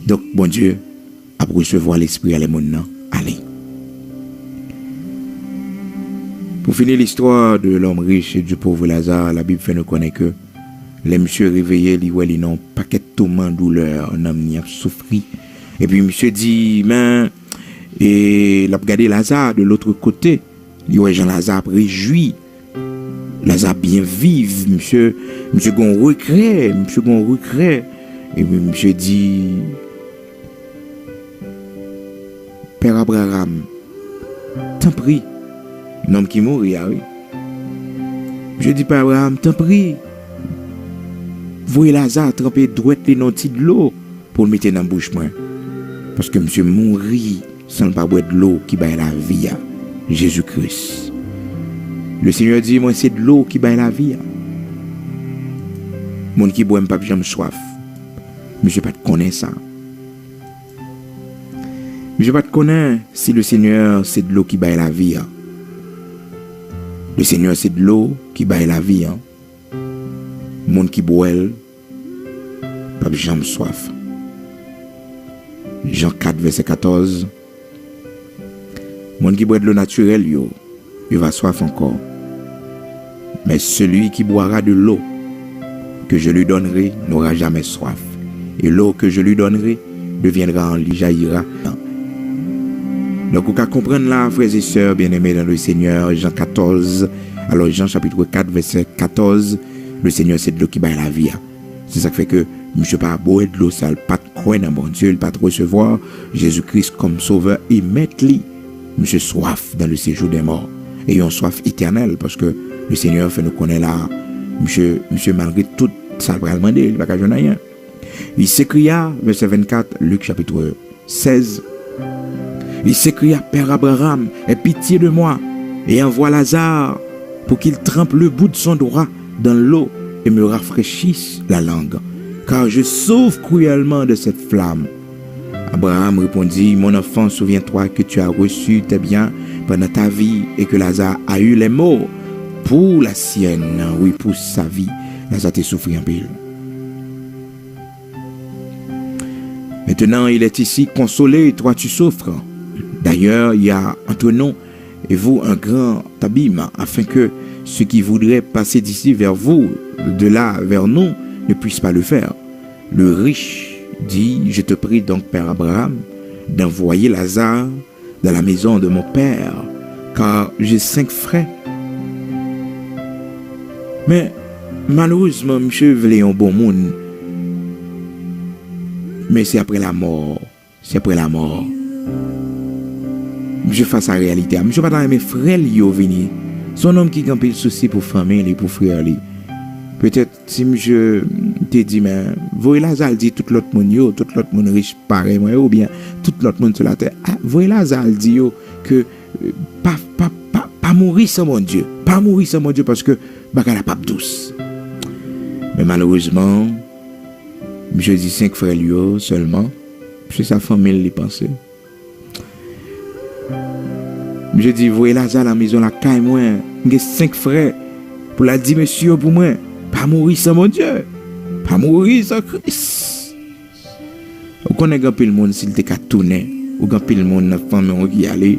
Donk, Bondye ap resevwa lespri a lè moun nan ale. Pou fini l'histoire de l'homme riche et du pauvre Lazare, Labib fè nou konnen ke lè misye reveye, li wè li nan yon pakèt touman, doulè, nanm ni ap soufri. Epi misye di, men, e l ap gade Laza de l'autre côté. Li wè jan Laza ap rejwi. Laza ap byen viv, misye, misye gon regrè, misye gon regrè. Epi misye di, Pè Abraram, tanpri, nonm ki mouri a, wi. Misye di, Pè Abraram, tanpri, voye Laza tranpe dwèt li nan ti dlo pou l mete nan bouch mwen. Paske misye mouri san l pa bwè dlo ki bay lavi a, Jezi Kris. Le Seigneur di, mwen se dlo ki bay lavi a. Moun ki bwè m p ap janm swaf. Misye pa t konnen sa. Misye pa t konnen si le Seigneur se dlo ki bay lavi a. Le Seigneur se dlo ki bay lavi a. Moun ki bwè l p ap janm swaf. Jan kat, vèsè katòz. Moun ki bwè dlo natirèl yo, yo va swaf ankò. Mais celui qui boira de l'eau que je lui donnerai n'aura jamais soif. Et l'eau que je lui donnerai deviendra en lui, jaillira. Donk, ou ka konprann la, frères et sœurs bien-aimés dans le Seigneur, Jan katòz, alò, Jan chapit kat, vèsè katòz, le Seigneur se dlo ki bay lavi a. Se sa k fè ke misye pa bwè dlo sa, l pa t kwè nan Bondye, l pa t resevwa Jezi Kris kòm Sovè e Mèt li. Misye swaf dans le séjour des morts. E yon swaf etènèl, paske le Seigneur fè nou konnen la, misye, misye malgre tout sa l pral mande, li pa ka jwenn anyen. Il s'écria, verset vingt-quatre, Luc chapitre seize, il s'écria, Père Abraham, aie pitié de moi, et envoie Lazare pour qu'il trempe le bout de son doigt dans l'eau et me rafraîchisse la langue, car je souffre cruellement de cette flamme. Abraham répondit, Mon enfant, souviens-toi que tu as reçu tes biens pendant ta vie et que Lazare a eu les maux pour la sienne. Wi, pou sa vi, Laza te soufri anpil. Maintenant, il est ici consolé, toi tu souffres. D'ailleurs, il y a entre nous et vous un grand abîme, afin que ceux qui voudraient passer d'ici vers vous, de là vers nous, ne puissent pas le faire. Le riche dit, Je te prie donc, Père Abraham, d'envoyer Lazare dans la maison de mon père, car j'ai cinq frères. Men, malerezman, misye vle yon bon moun. Men se apre lamò. Se apre lamò. Misye fas a reyalite a. Misye pa ta renmen frè li yo vini. Se yon nonm ki gen anpil sousi pou fanmi li, pou frè li. Petèt si misye te di, men, voye Laza al di tout lòt moun yo, tout lòt moun rich parèy mwen yo, oubyen tout lòt moun sou latè, a, voye Laza al di yo ke, e, pa, pa, pa, pa mouri san Bondye. Pa mouri san Bondye, paske bagay la p ap dous. Men malerezman, misye di senk frè l yo sèlman. Se sa fanmi l li panse. Misye di, voye Laza nan mezon lakay mwen. M gen senk frè. Pou l al di mesye yo pou mwen, pa mouri san Bondye. Pa mouri san Kris. Ou konnen gen anpil moun, si l te ka tounen, ou gen anpil moun nan fanmi w ki ale,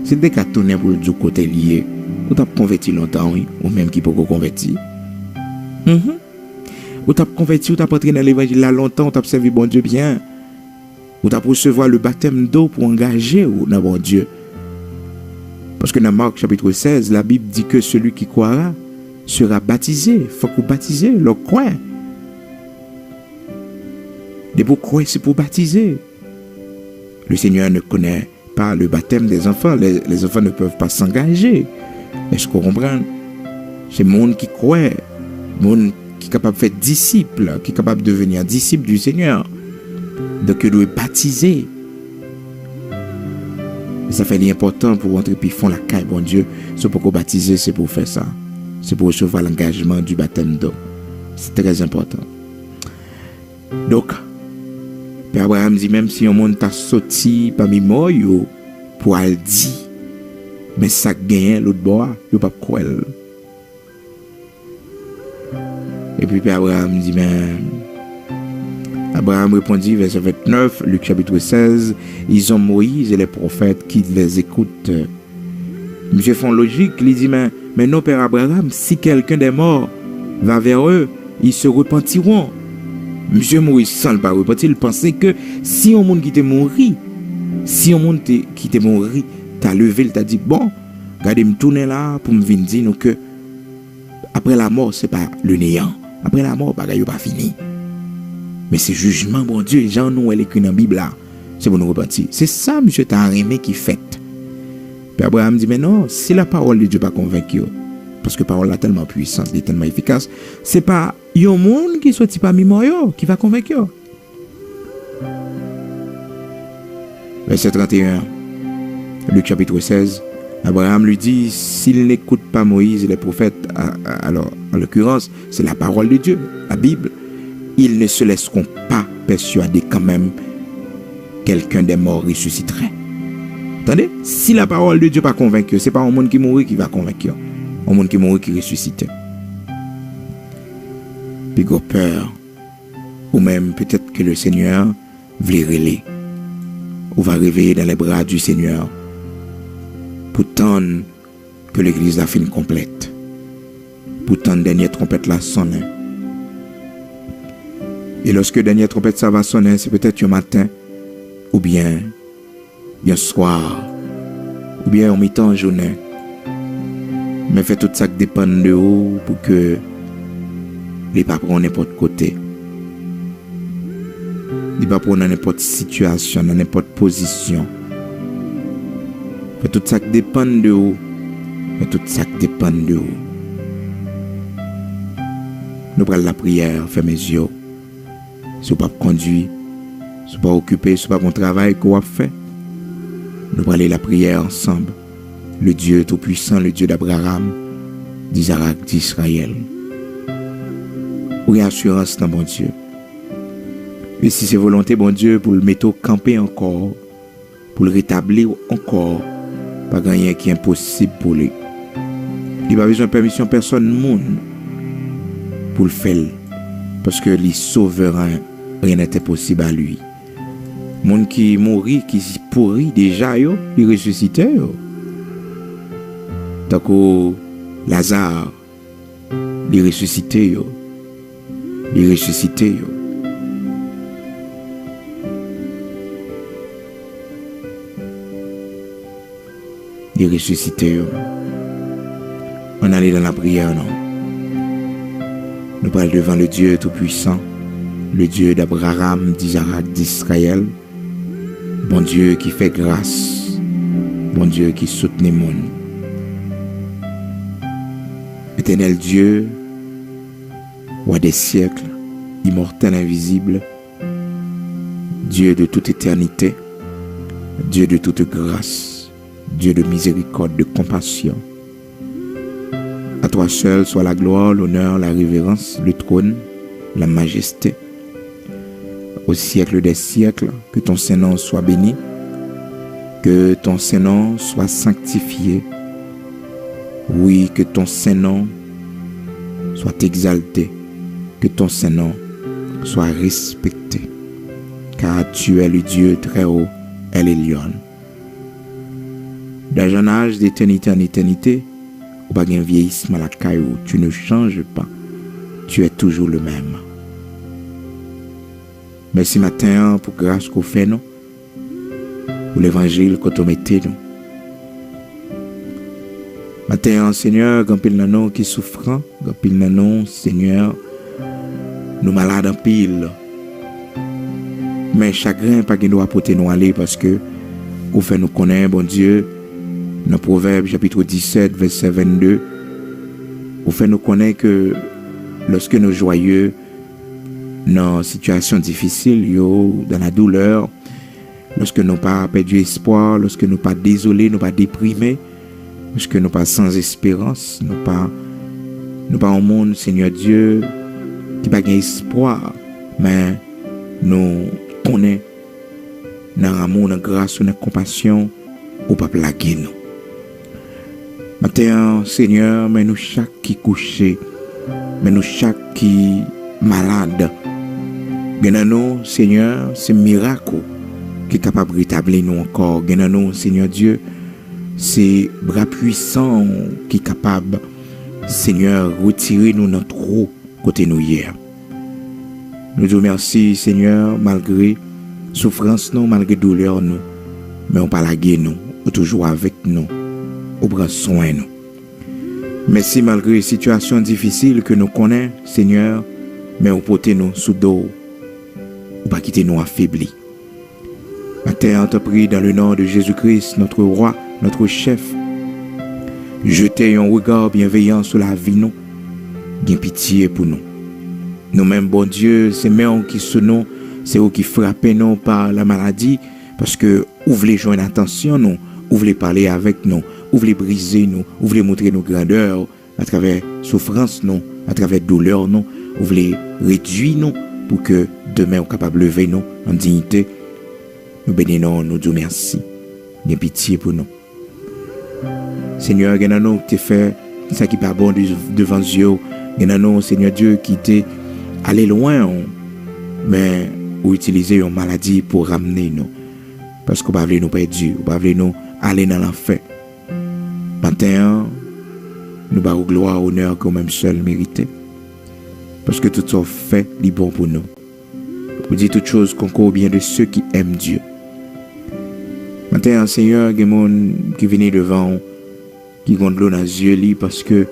si l te ka tounen pou l di w kote l ye, ou t ap konvèti lontan, wi, ou menm ki poko konvèti. Mhm. Ou t ap konvèti, ou t ap antre nan levanjil la lontan, ou t ap sèvi Bondye byen. Ou t ap resevwa le batèm do pou angaje w nan Bondye. Paske nan Mak chapit sèz, Labib di ke celui qui croira sera baptisé. Fòk ou batize, lè w kwè. Depi w kwè, se pou w batize. Le Seigneur ne connaît pas le baptême des enfants. Les, les enfants ne peuvent pas s'engager. Èske w konprann? Se moun ki kwè, moun ki kapab fè disip, ki kapab devenir disip du Seigneur. Donk, yo dwe batize. E sa fè li enpòtan pou w antre pi fon lakay Bondye. Si w poko batize, se pou w fè sa. Se pou w resevwa langajman du baptême d'eau. Se trè enpòtan. Donk, Pè Abraram di, menm si yon moun ta soti pami mò yo pou al di, men sa k genyen lòt bò a, yo p ap kwè l. Epi Pè Abraram di, men, Abraham répondit, verset vingt-neuf, Luc chapitre seize, ils ont Moïse et les prophètes, qu'ils les écoutent. Misye fè yon lojik, li di, men, men non, Pè Abraram, si quelqu'un des morts va vers eux, ils se repentiront. Misye mouri san l pa repanti, l panse ke si yon moun ki te mouri, si yon moun te, ki te mouri, ta leve, l ta di, bon, gade m tounen la pou m vin di nou ke apre lamò, se pa le néant. Apre lamò, bagay yo pa fini. Men se jijman Bondye, jan nou wè l ekri nan Bib la. Se pou nou repanti. Se sa misye ta renmen ki fèt. Pè Abraram di, men non, si la parole de Dieu pa konvenk yo, paske pawòl la tèlman pwisan, li tèlman efikas, se pa yon moun ki soti pami mò yo ki va konvenk yo. Verset trente et un, Luc chapitre seize, Abraham lui dit, s'ils n'écoutent pas Moïse et les prophètes, a- a- alors, en l'occurrence, c'est la parole de Dieu, la Bible, ils ne se laisseront pas persuader quand même, quelqu'un des morts ressusciterait. Tande? Si la parole de Dieu pa konvenk yo, se pa yon moun ki mouri ki va konvenk yo. Yon moun ki mouri ki resisite. Pi gwo pè, ou menm, petèt ke le Seigneur vle rele. Ou va réveiller dans les bras du Seigneur pou tann ke legliz la fin konplèt, pou tann dènyè twonpèt la sonnen. E lòske dènyè twonpèt sa va sonnen, se petèt yon maten, oubyen yon swa, oubyen yon mitan jounen. Men fè tout sa k depann de ou pou ke li pa pran w nenpòt kote. Li pa pran w nan nenpòt sitiyasyon, nan nenpòt pozisyon. Fè tout sa k depann de ou. Fè tout sa k depann de ou. Nou pral lapriyè, fèmen zye w. Si w p ap kondui, si w pa okipe, si w pa gon travay ke w ap fè, nou prale lapriyè ansanm. Le Dieu Tout-Puissant, le Dieu d'Abraham, d'Isaac, d'Israël. Ou gen asirans nan Bondye. E si se volonte Bondye pou l mete w kanpe ankò, pou l retabli w ankò, pa gen anyen ki enposib pou li. Li pa bezwen pèmisyon pèsonn moun pou l fè l, paske li souveren, rien n'est impossible à lui. Moun ki mouri, ki pouri deja yo, li resisite yo. Tankou Laza, li resisite yo. Li resisite yo. Li resisite yo. Ann ale nan lapriyè, non. Nou pral devan le Dieu Tout-Puissant, le Dieu d'Abraham, d'Isaac, d'Israël. Bondye ki fè gras, Bondye ki soutni moun. Éternel Dieu, Roi des siècles, immortel, invisible, Dieu de toute éternité, Dieu de toute grâce, Dieu de miséricorde, de compassion. À toi seul soit la gloire, l'honneur, la révérence, le trône, la majesté. Au siècle des siècles, que ton saint nom soit béni, que ton saint nom soit sanctifié. Oui, que ton saint nom soit exalté, que ton saint nom soit respecté, car tu es le Dieu très haut, El Elyon. D'âge en âge, d'éternité en éternité, ou pa gen vyeyisman lakay ou, tu ne changes pas, tu es toujours le même. Mèsi maten an pou gras ke w fè nou, pou levanjil kote w mete nou. Maten an, Senyè, gen anpil nan nou ki soufran, gen anpil nan nou, Senyè, nou malad anpil. Men chagren pa gen dwa pote nou ale, paske ou fè nou konnen, Bondye, nan Pwovèb chapit disèt, vèsè vennde, ou fè nou konnen ke lòske nou jwaye nan sitiyasyon difisil yo, dans la douleur, lòske nou pa pèdi espwa, lòske nou pa dezole, nou pa deprime, lòske nou pa san esperans, nou pa, nou pa yon moun, Senyè Dye, ki pa gen espwa, men nou konnen nan amou, nan gras ou, nan konpasyon, ou p ap lage nou. Maten an, Senyè, men nou chak ki kouche, men nou chak ki malad. Gen nan nou, Senyè, se mirak ou ki kapab retabli nou ankò. Gen nan nou, Senyè Dye, se bra pwisan ou ki kapab, Senyè, retire nou nan twou kote nou ye a. Nou di w mèsi, Senyè, malgre soufrans nou, malgre doulè nou, men ou pa lage nou, ou toujou avèk nou, ou pran swen nou. Mèsi malgre sitiyasyon difisil ke nou konnen, Senyè, men ou pote nou sou do w, ou pa kite nou afebli. Maten an, tanpri, dans le nom de Jésus-Christ, notre roi, notre chef, jete yon rega byenveyan sou lavi nou, gen pitye pou nou. Nou menm, Bondye, se men w ki sou nou, se ou ki frape nou pa la maladi, paske ou vle jwenn atansyon nou, ou vle pale avèk nou, ou vle brize nou, ou vle montre nou grandè w atravè soufrans nou, atravè doulè nou, ou vle redui nou pou ke demen ou kapab leve nou an diyite. Nou beni non w, nou di w mèsi. Gen pitye pou nou. Senyè, gen nan nou ki te fè sa ki pa bon de-, devan zye w. Gen nan nou, Senyè Dye, ki te ale lwen w, men ou itilize yon maladi pou ramne nou. Paske ou pa vle nou pèdi, ou pa vle nou ale nan lanfè. Maten an, nou ba ou glwa, onè ke ou menm sèl merite. Paske tout sa w fè, li bon pou nou. Ou di tout chose concourt au bien de ceux qui aiment Dieu. Maten an, Senyè, gen moun ki vini devan w, ki gon dlo nan zye li, paske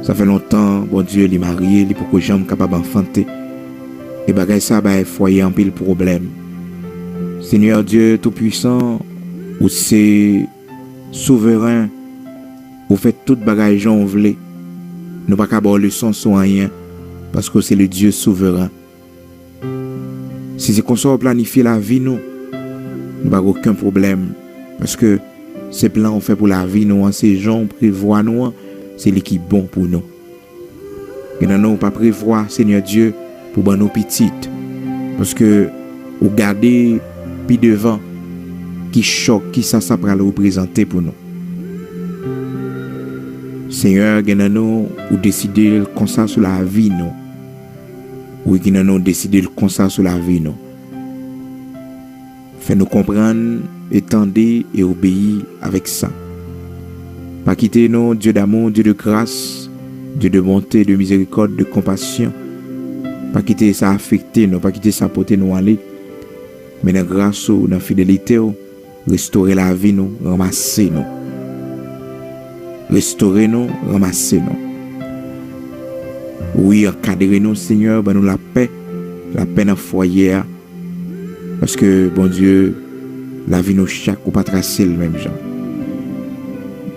sa fè lontan, Bondye, li marye, li poko janm kapab anfante. E bagay sa bay fwaye anpil pwoblèm. Senyè Dye Toupuisan, ou se souveren, ou fè tout bagay jan w vle. Nou pa ka ba w leson sou anyen, paske w se le Dye souveren. Si se konsa w planifye lavi nou, nou pa gen okenn pwoblèm. Paske se plan w fè pou lavi nou an, se jan w prevwa nou an, se li ki bon pou nou. Gen nan nou pa prevwa, Senyè Dye, pou ban nou pitit. Paske ou gade pi devan ki chòk, kisa sa pral reprezante pou nou. Senyè, gen nan nou, ou deside l konsa sou lavi nou. Wi, gen nan nou, ou deside l konsa sou lavi nou. Fè nou konprann e tande e obeyi avèk sa. Pa kite nou, Dieu d'amour, Dieu de grâce, Dieu de bonté, de miséricorde, de compassion. Pa kite sa afekte nou, pa kite sa pote nou ale. Men nan gras ou, nan fidelite w, restore lavi nou, ranmase nou. Restore nou, ranmase nou. Wi, ankadre nou, Senyè, ban nou lapè, lapè nan fwaye a. Paske, Bondye, lavi nou chak, ou pa trase l menm jan.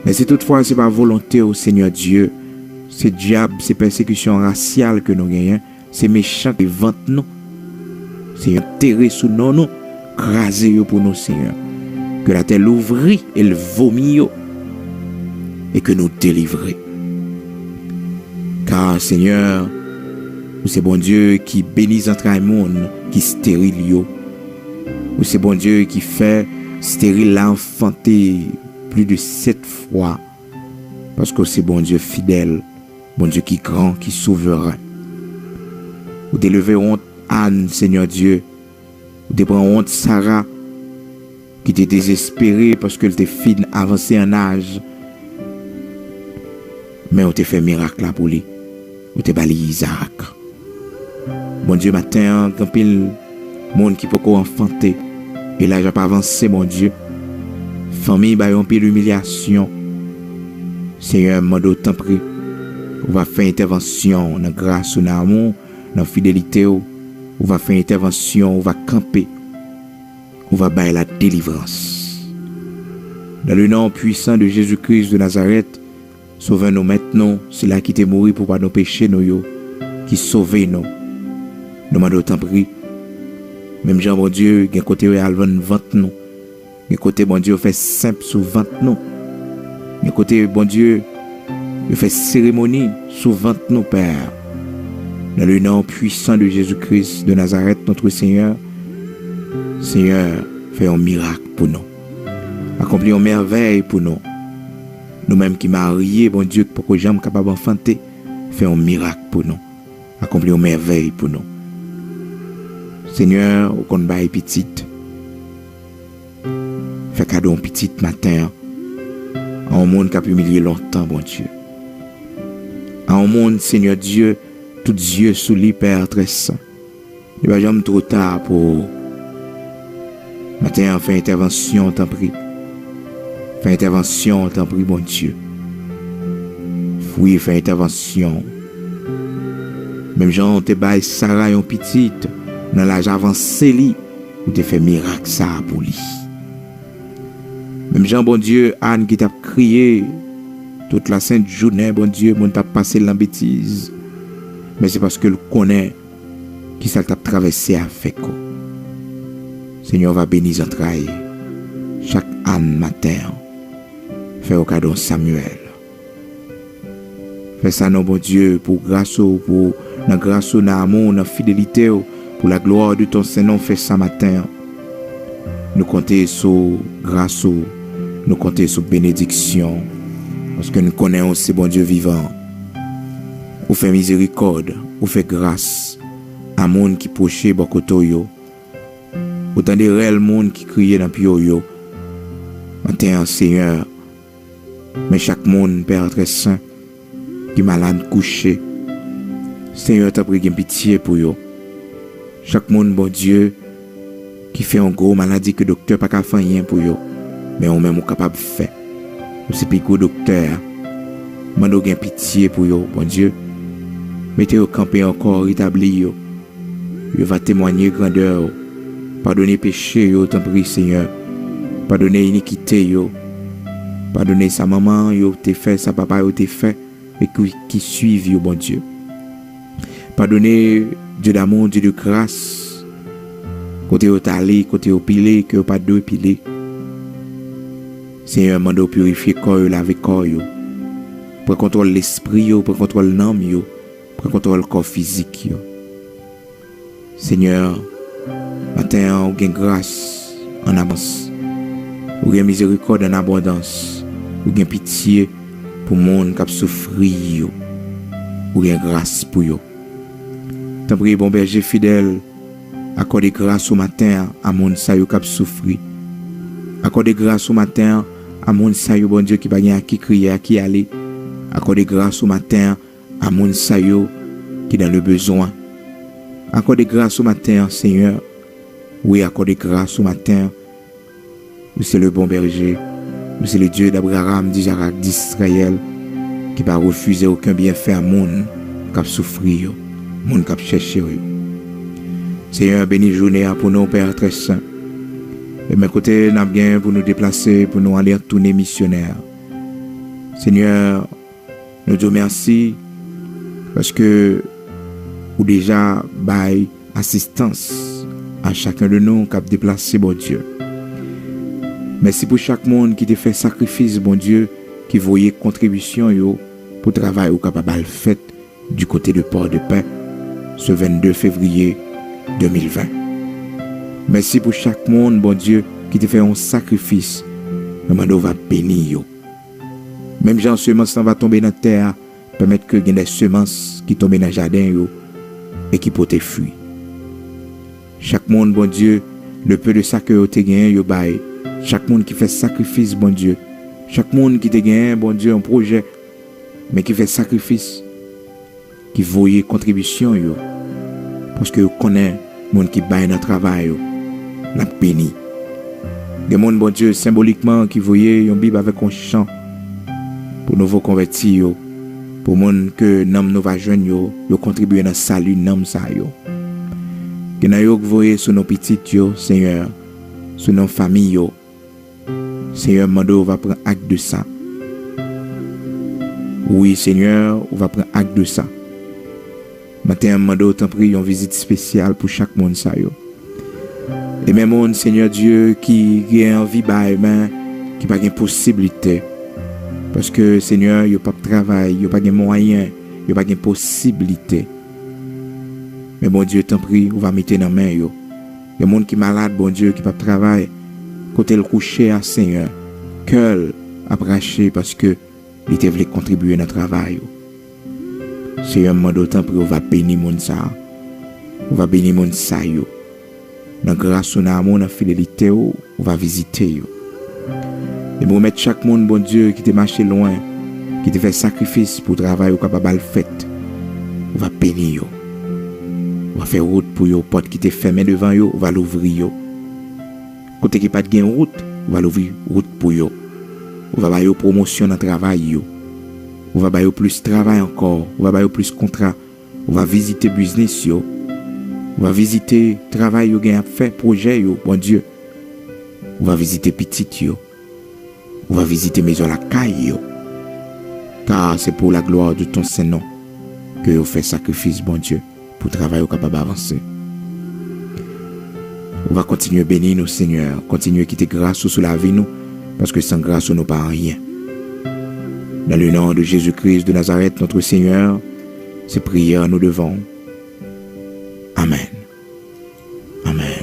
Men si toutfwa se pa volonte w, Senyè Dye, se dyab, se pèsekisyon rasyal ke nou genyen, se mechan ki vant nou. Senyè, tere sou non nou, kraze yo pou nou, Senyè. Ke latè louvri e l vomi yo, e ke nou delivre. Ka, Senyè, ou se Bondye ki beni zantray moun ki steril yo. Ou se Bondye ki fè steril la anfante plis de sèt fwa. Paske ou se Bondye fidèl, Bondye ki gran, ki souveren. Ou te leve wont Ann, Senyè Dye. Ou te pran wont Sara, ki te dezespere paske l te fin avanse an aj. Men ou te fè mirak la pou li. Ou te ba li Izarak. Bondye, maten an, gen anpil moun ki poko anfante. E laj ap avanse, Bondye. Fanmi ba yo anpil imilyasyon. Senyè, m mande w, tanpri, ou va fè entèvansyon w nan gras ou, nan amou w, nan fidelite w. Ou va fè entèvansyon w, ou va kanpe. Ou va bay la délivrance. Dans le nom puissant de Jésus-Christ de Nazareth, sove nou, Mèt nou, sila ki te mouri pou padon peche nou yo, ki sove nou. Nou mande w, tanpri, menm jan, Bondye, gen kote yo al vann vant nou, gen kote, Bondye, yo fè senp sou vant nou, gen kote, Bondye, yo fè seremoni sou vant nou, Pè. Dans le nom puissant de Jésus-Christ de Nazareth, notre Seigneur, Senyè, fè yon mirak pou nou. Akonpli yon mèvèy pou nou. Nou menm ki marye, Bondye, ki poko janm kapab anfante, fè yon mirak pou nou. Akonpli yon mèvèy pou nou. Senyè, ou konn bay pitit. Fè kado yon pitit maten an. A yon moun k ap imilye lontan, Bondye. A yon moun, Senyè Dye, tout zye sou li, Pè Trè Sen. Li pa janm twò ta pou ou. Maten an, fè entèvansyon, tanpri. Fè entèvansyon, tanpri, Bondye. Wi, fè entèvansyon. Menm jan ou te bay Sara yon pitit nan laj avanse li, ou te fè mirak sa a pou li. Menm jan, Bondye, Ann ki t ap kriye tout lasent jounen, Bondye, moun t ap pase l nan betiz. Men se paske l konnen kisa l t ap travèse avèk ou. Senyè, ou va beni zantray chak Ann maten an. Fè yo kado Samyèl. Fè sa non, Bondye, pou gras ou, pou, nan gras ou, nan amou, nan fidelite w, pour la gloire de ton Saint Nom, fè sa maten an. Nou konte sou gras ou, nou konte sou benediksyon, paske nou konnen ou se Bondye vivan. Ou fè mizerikòd, ou fè gras a moun ki pwoche bò kote w yo. Ou tande rèl moun ki kriye nan pye w yo. Maten an, Senyè, men chak moun, Pè Trè Sen, ki malad kouche. Senyè, tanpri, gen pitye pou yo. Chak moun, Bondye, ki fè yon gwo maladi ke doktè pa ka fè anyen pou yo, men ou menm ou kapab fè. Ou se pi gwo doktè a. Mande w gen pitye pou yo, Bondye. Mete yo kanpe ankò, retabli yo. Yo va temwanye grandè w. Padone peche yo, tanpri, Senyè. Padone inikite yo. Padone sa manman yo te fè, sa papa yo te fè, e ki, ki swiv yo, Bondye. Padone, Dieu d'amour, Dieu de grâce. kote yo t ale, kote yo pile, ke yo pa t dwe pile. Senyè, m mande w pirifye kò yo, lave kò yo. Pran kontwòl lespri yo, pran kontwòl nanm yo, pran kontwòl kò fizik yo. Senyè, maten an, ou gen gras an abans. Ou gen mizerikòd an abondans. Ou gen pitye pou moun k ap soufri yo. Ou gen gras pou yo. Tanpri, bon bèje fidèl, akòde gras ou maten an a moun sa yo k ap soufri. Akòde gras ou maten an a moun sa yo, Bondye, ki pa gen a ki kriye, a ki ale. Akòde gras ou maten an a moun sa yo ki dans le besoin. Akòde gras ou maten an, Senyè. Wi, akòde gras ou maten an. Ou se le bon berger. Ou se le Dieu d'Abraham, d'Isaac, d'Israël, ki pa refize okenn byenfè a moun k ap soufri yo, moun k ap chèche w yo. Senyè, beni jounen an pou nou, Pè trè sen. E men kote n ap gen pou nou deplase, pou nou ale tounen misyonè. Senyè, nou di w mèsi paske ou deja bay asistans a chaken de nou k ap deplase, Bondye. Mèsi pou chak moun ki te fè sakrifis, Bondye, ki voye kontribisyon yo pou travay ou kapab al fèt du côté de Port-de-Paix, ce vingt-deux février deux mille vingt. Mèsi pou chak moun, Bondye, ki te fè yon sakrifis. Mwen mande w va beni yo. Menm jan semans lan va tonbe nan tè a, pèmèt ke gen de semans ki tonbe nan jaden yo e ki pote fwi. Chak moun, Bondye, le peu de sa ke yo te genyen, yo bay. Chak moun ki fè sakrifis, Bondye. Chak moun ki te genyen, Bondye, yon pwojè, men ki fè sakrifis, ki voye kontribisyon yo, paske yo konnen moun ki bay nan travay yo, l ap beni. Gen moun, Bondye, senbolikman, ki voye yon Bib avèk yon chan pou nouvo konvèti yo, pou moun ke nanm nou va jwenn yo, yo kontribye nan sali nanm sa yo. Gen nan yo k voye sou non pitit yo, Senyè, sou non fanmi yo. Senyè, m mande w va pran ak de sa. Wi, Senyè, ou va pran ak de sa. Maten an, m mande w, tanpri, yon vizit espesyal pou chak moun sa yo. E men moun, Senyè Dye, ki gen anvi bay, men ki pa gen posiblite. Paske, Senyè, yo p ap travay, yo pa gen mwayen, yo pa gen posiblite. Men Bondye, tanpri, ou va mete nan men yo. Gen moun ki malad, Bondye, ki p ap travay. Kote l kouche a, Senyè, kè l ap rache paske li te vle kontribye nan travay ou. Senyè, m mande w, tanpri, ou va beni moun sa a. Ou va beni moun sa yo. Nan gras ou, nan amou, nan fidelite ou, ou va vizite yo. E m remèt chak moun, Bondye, ki te mache lwen, ki te fè sakrifis pou travay ou kapab al fèt. Ou va beni yo. Ou va fè wout pou yo, pòt ki te fèmen devan yo, ou va louvri yo. Kote ki pa t gen wout, ou va louvri wout pou yo. Ou va ba yo pwomosyon nan travay yo. Ou va ba yo plis travay ankò. Ou va ba yo plis kontra. Ou va vizite biznis yo. Ou va vizite travay yo gen ap fè, pwojè yo, Bondye. Ou va vizite pitit yo. Ou va vizite mezon lakay yo. Car c'est pour la gloire de ton Saint Nom ke yo fè sakrifis, Bondye, pou travay ou kapab avanse. Ou va kontinye beni nou, Senyè. Kontinye kite gras ou sou lavi nou, paske san gras ou nou pa anyen. Dans le nom de Jésus-Christ de Nazareth, notre Seigneur, se priyè nou devan w. Amèn. Amèn.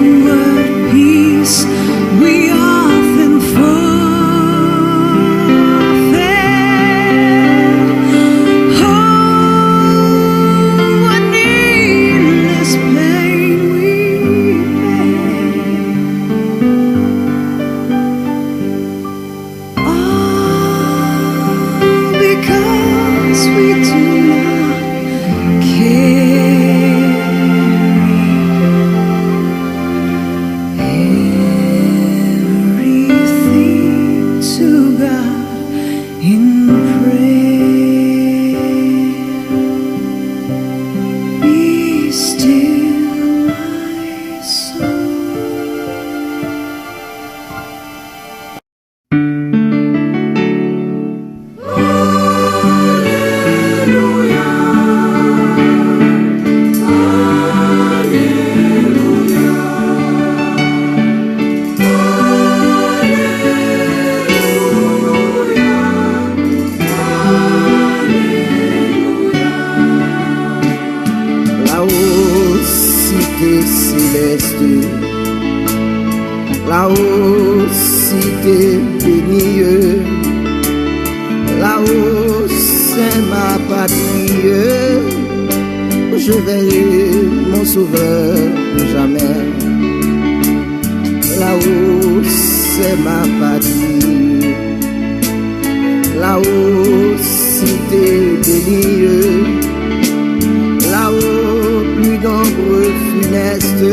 Onward, peace, we are céleste. Là-haut, si t'es béni, là-haut, c'est ma patrie, où je verrai mon sauveur pour jamais. Là-haut, c'est ma patrie. Là-haut, si t'es béni, là-haut, plus d'ombre funeste,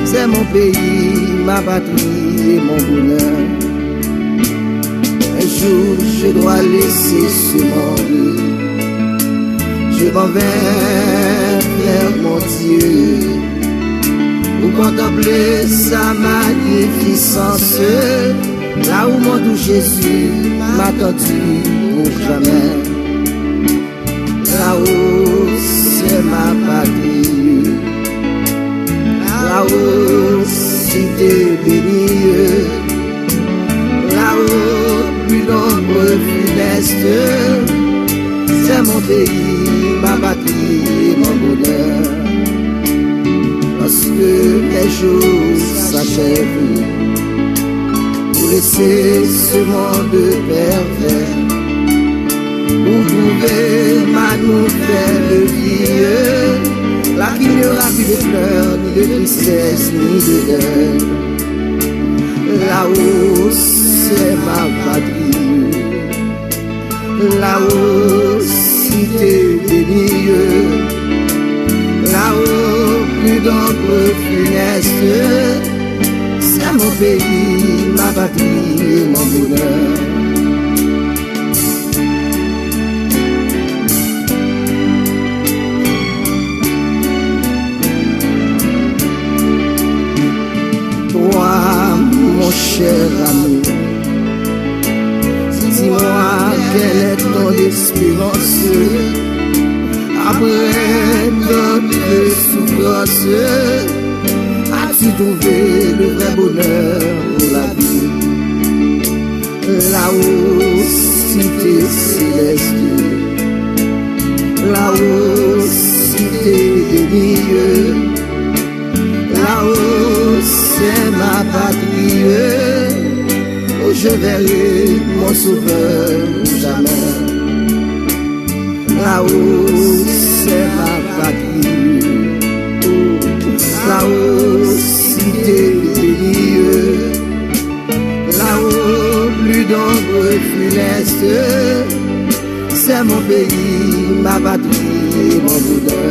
c'est mon pays, ma patrie et mon bonheur. Un jour, je dois laisser ce monde. Je m'en vais vers mon Dieu pour contempler sa magnificence. Là où mon doux Jésus m'a attendu pour jamais. Là-haut, c'est ma patrie. Là-haut, si t'es béni. Là-haut, plus d'ombre funeste. C'est mon pays, ma patrie, mon bonheur. Lorsque mes jours s'achèvent pour laisser ce monde pervers, pour trouver ma nouvelle vie, là qui n'y aura plus de pleurs, ni de tristesse, ni de deuil. Là-haut, c'est ma patrie. Là-haut, si t'es béni, là-haut, plus d'ombre funeste, c'est mon pays, ma patrie, mon bonheur. Toi, mon cher ami, dis-moi quelle est ton espérance après tant de souffrances. As-tu trouvé le vrai bonheur pour la vie? Là-haut, si t'es céleste, là-haut, si t'es béni, là-haut, c'est ma patrie, où je verrai mon sauveur jamais. Là-haut, c'est ma patrie, là-haut, si t'es béni, là-haut, plus d'ombre funeste, c'est mon pays, ma patrie, mon bonheur.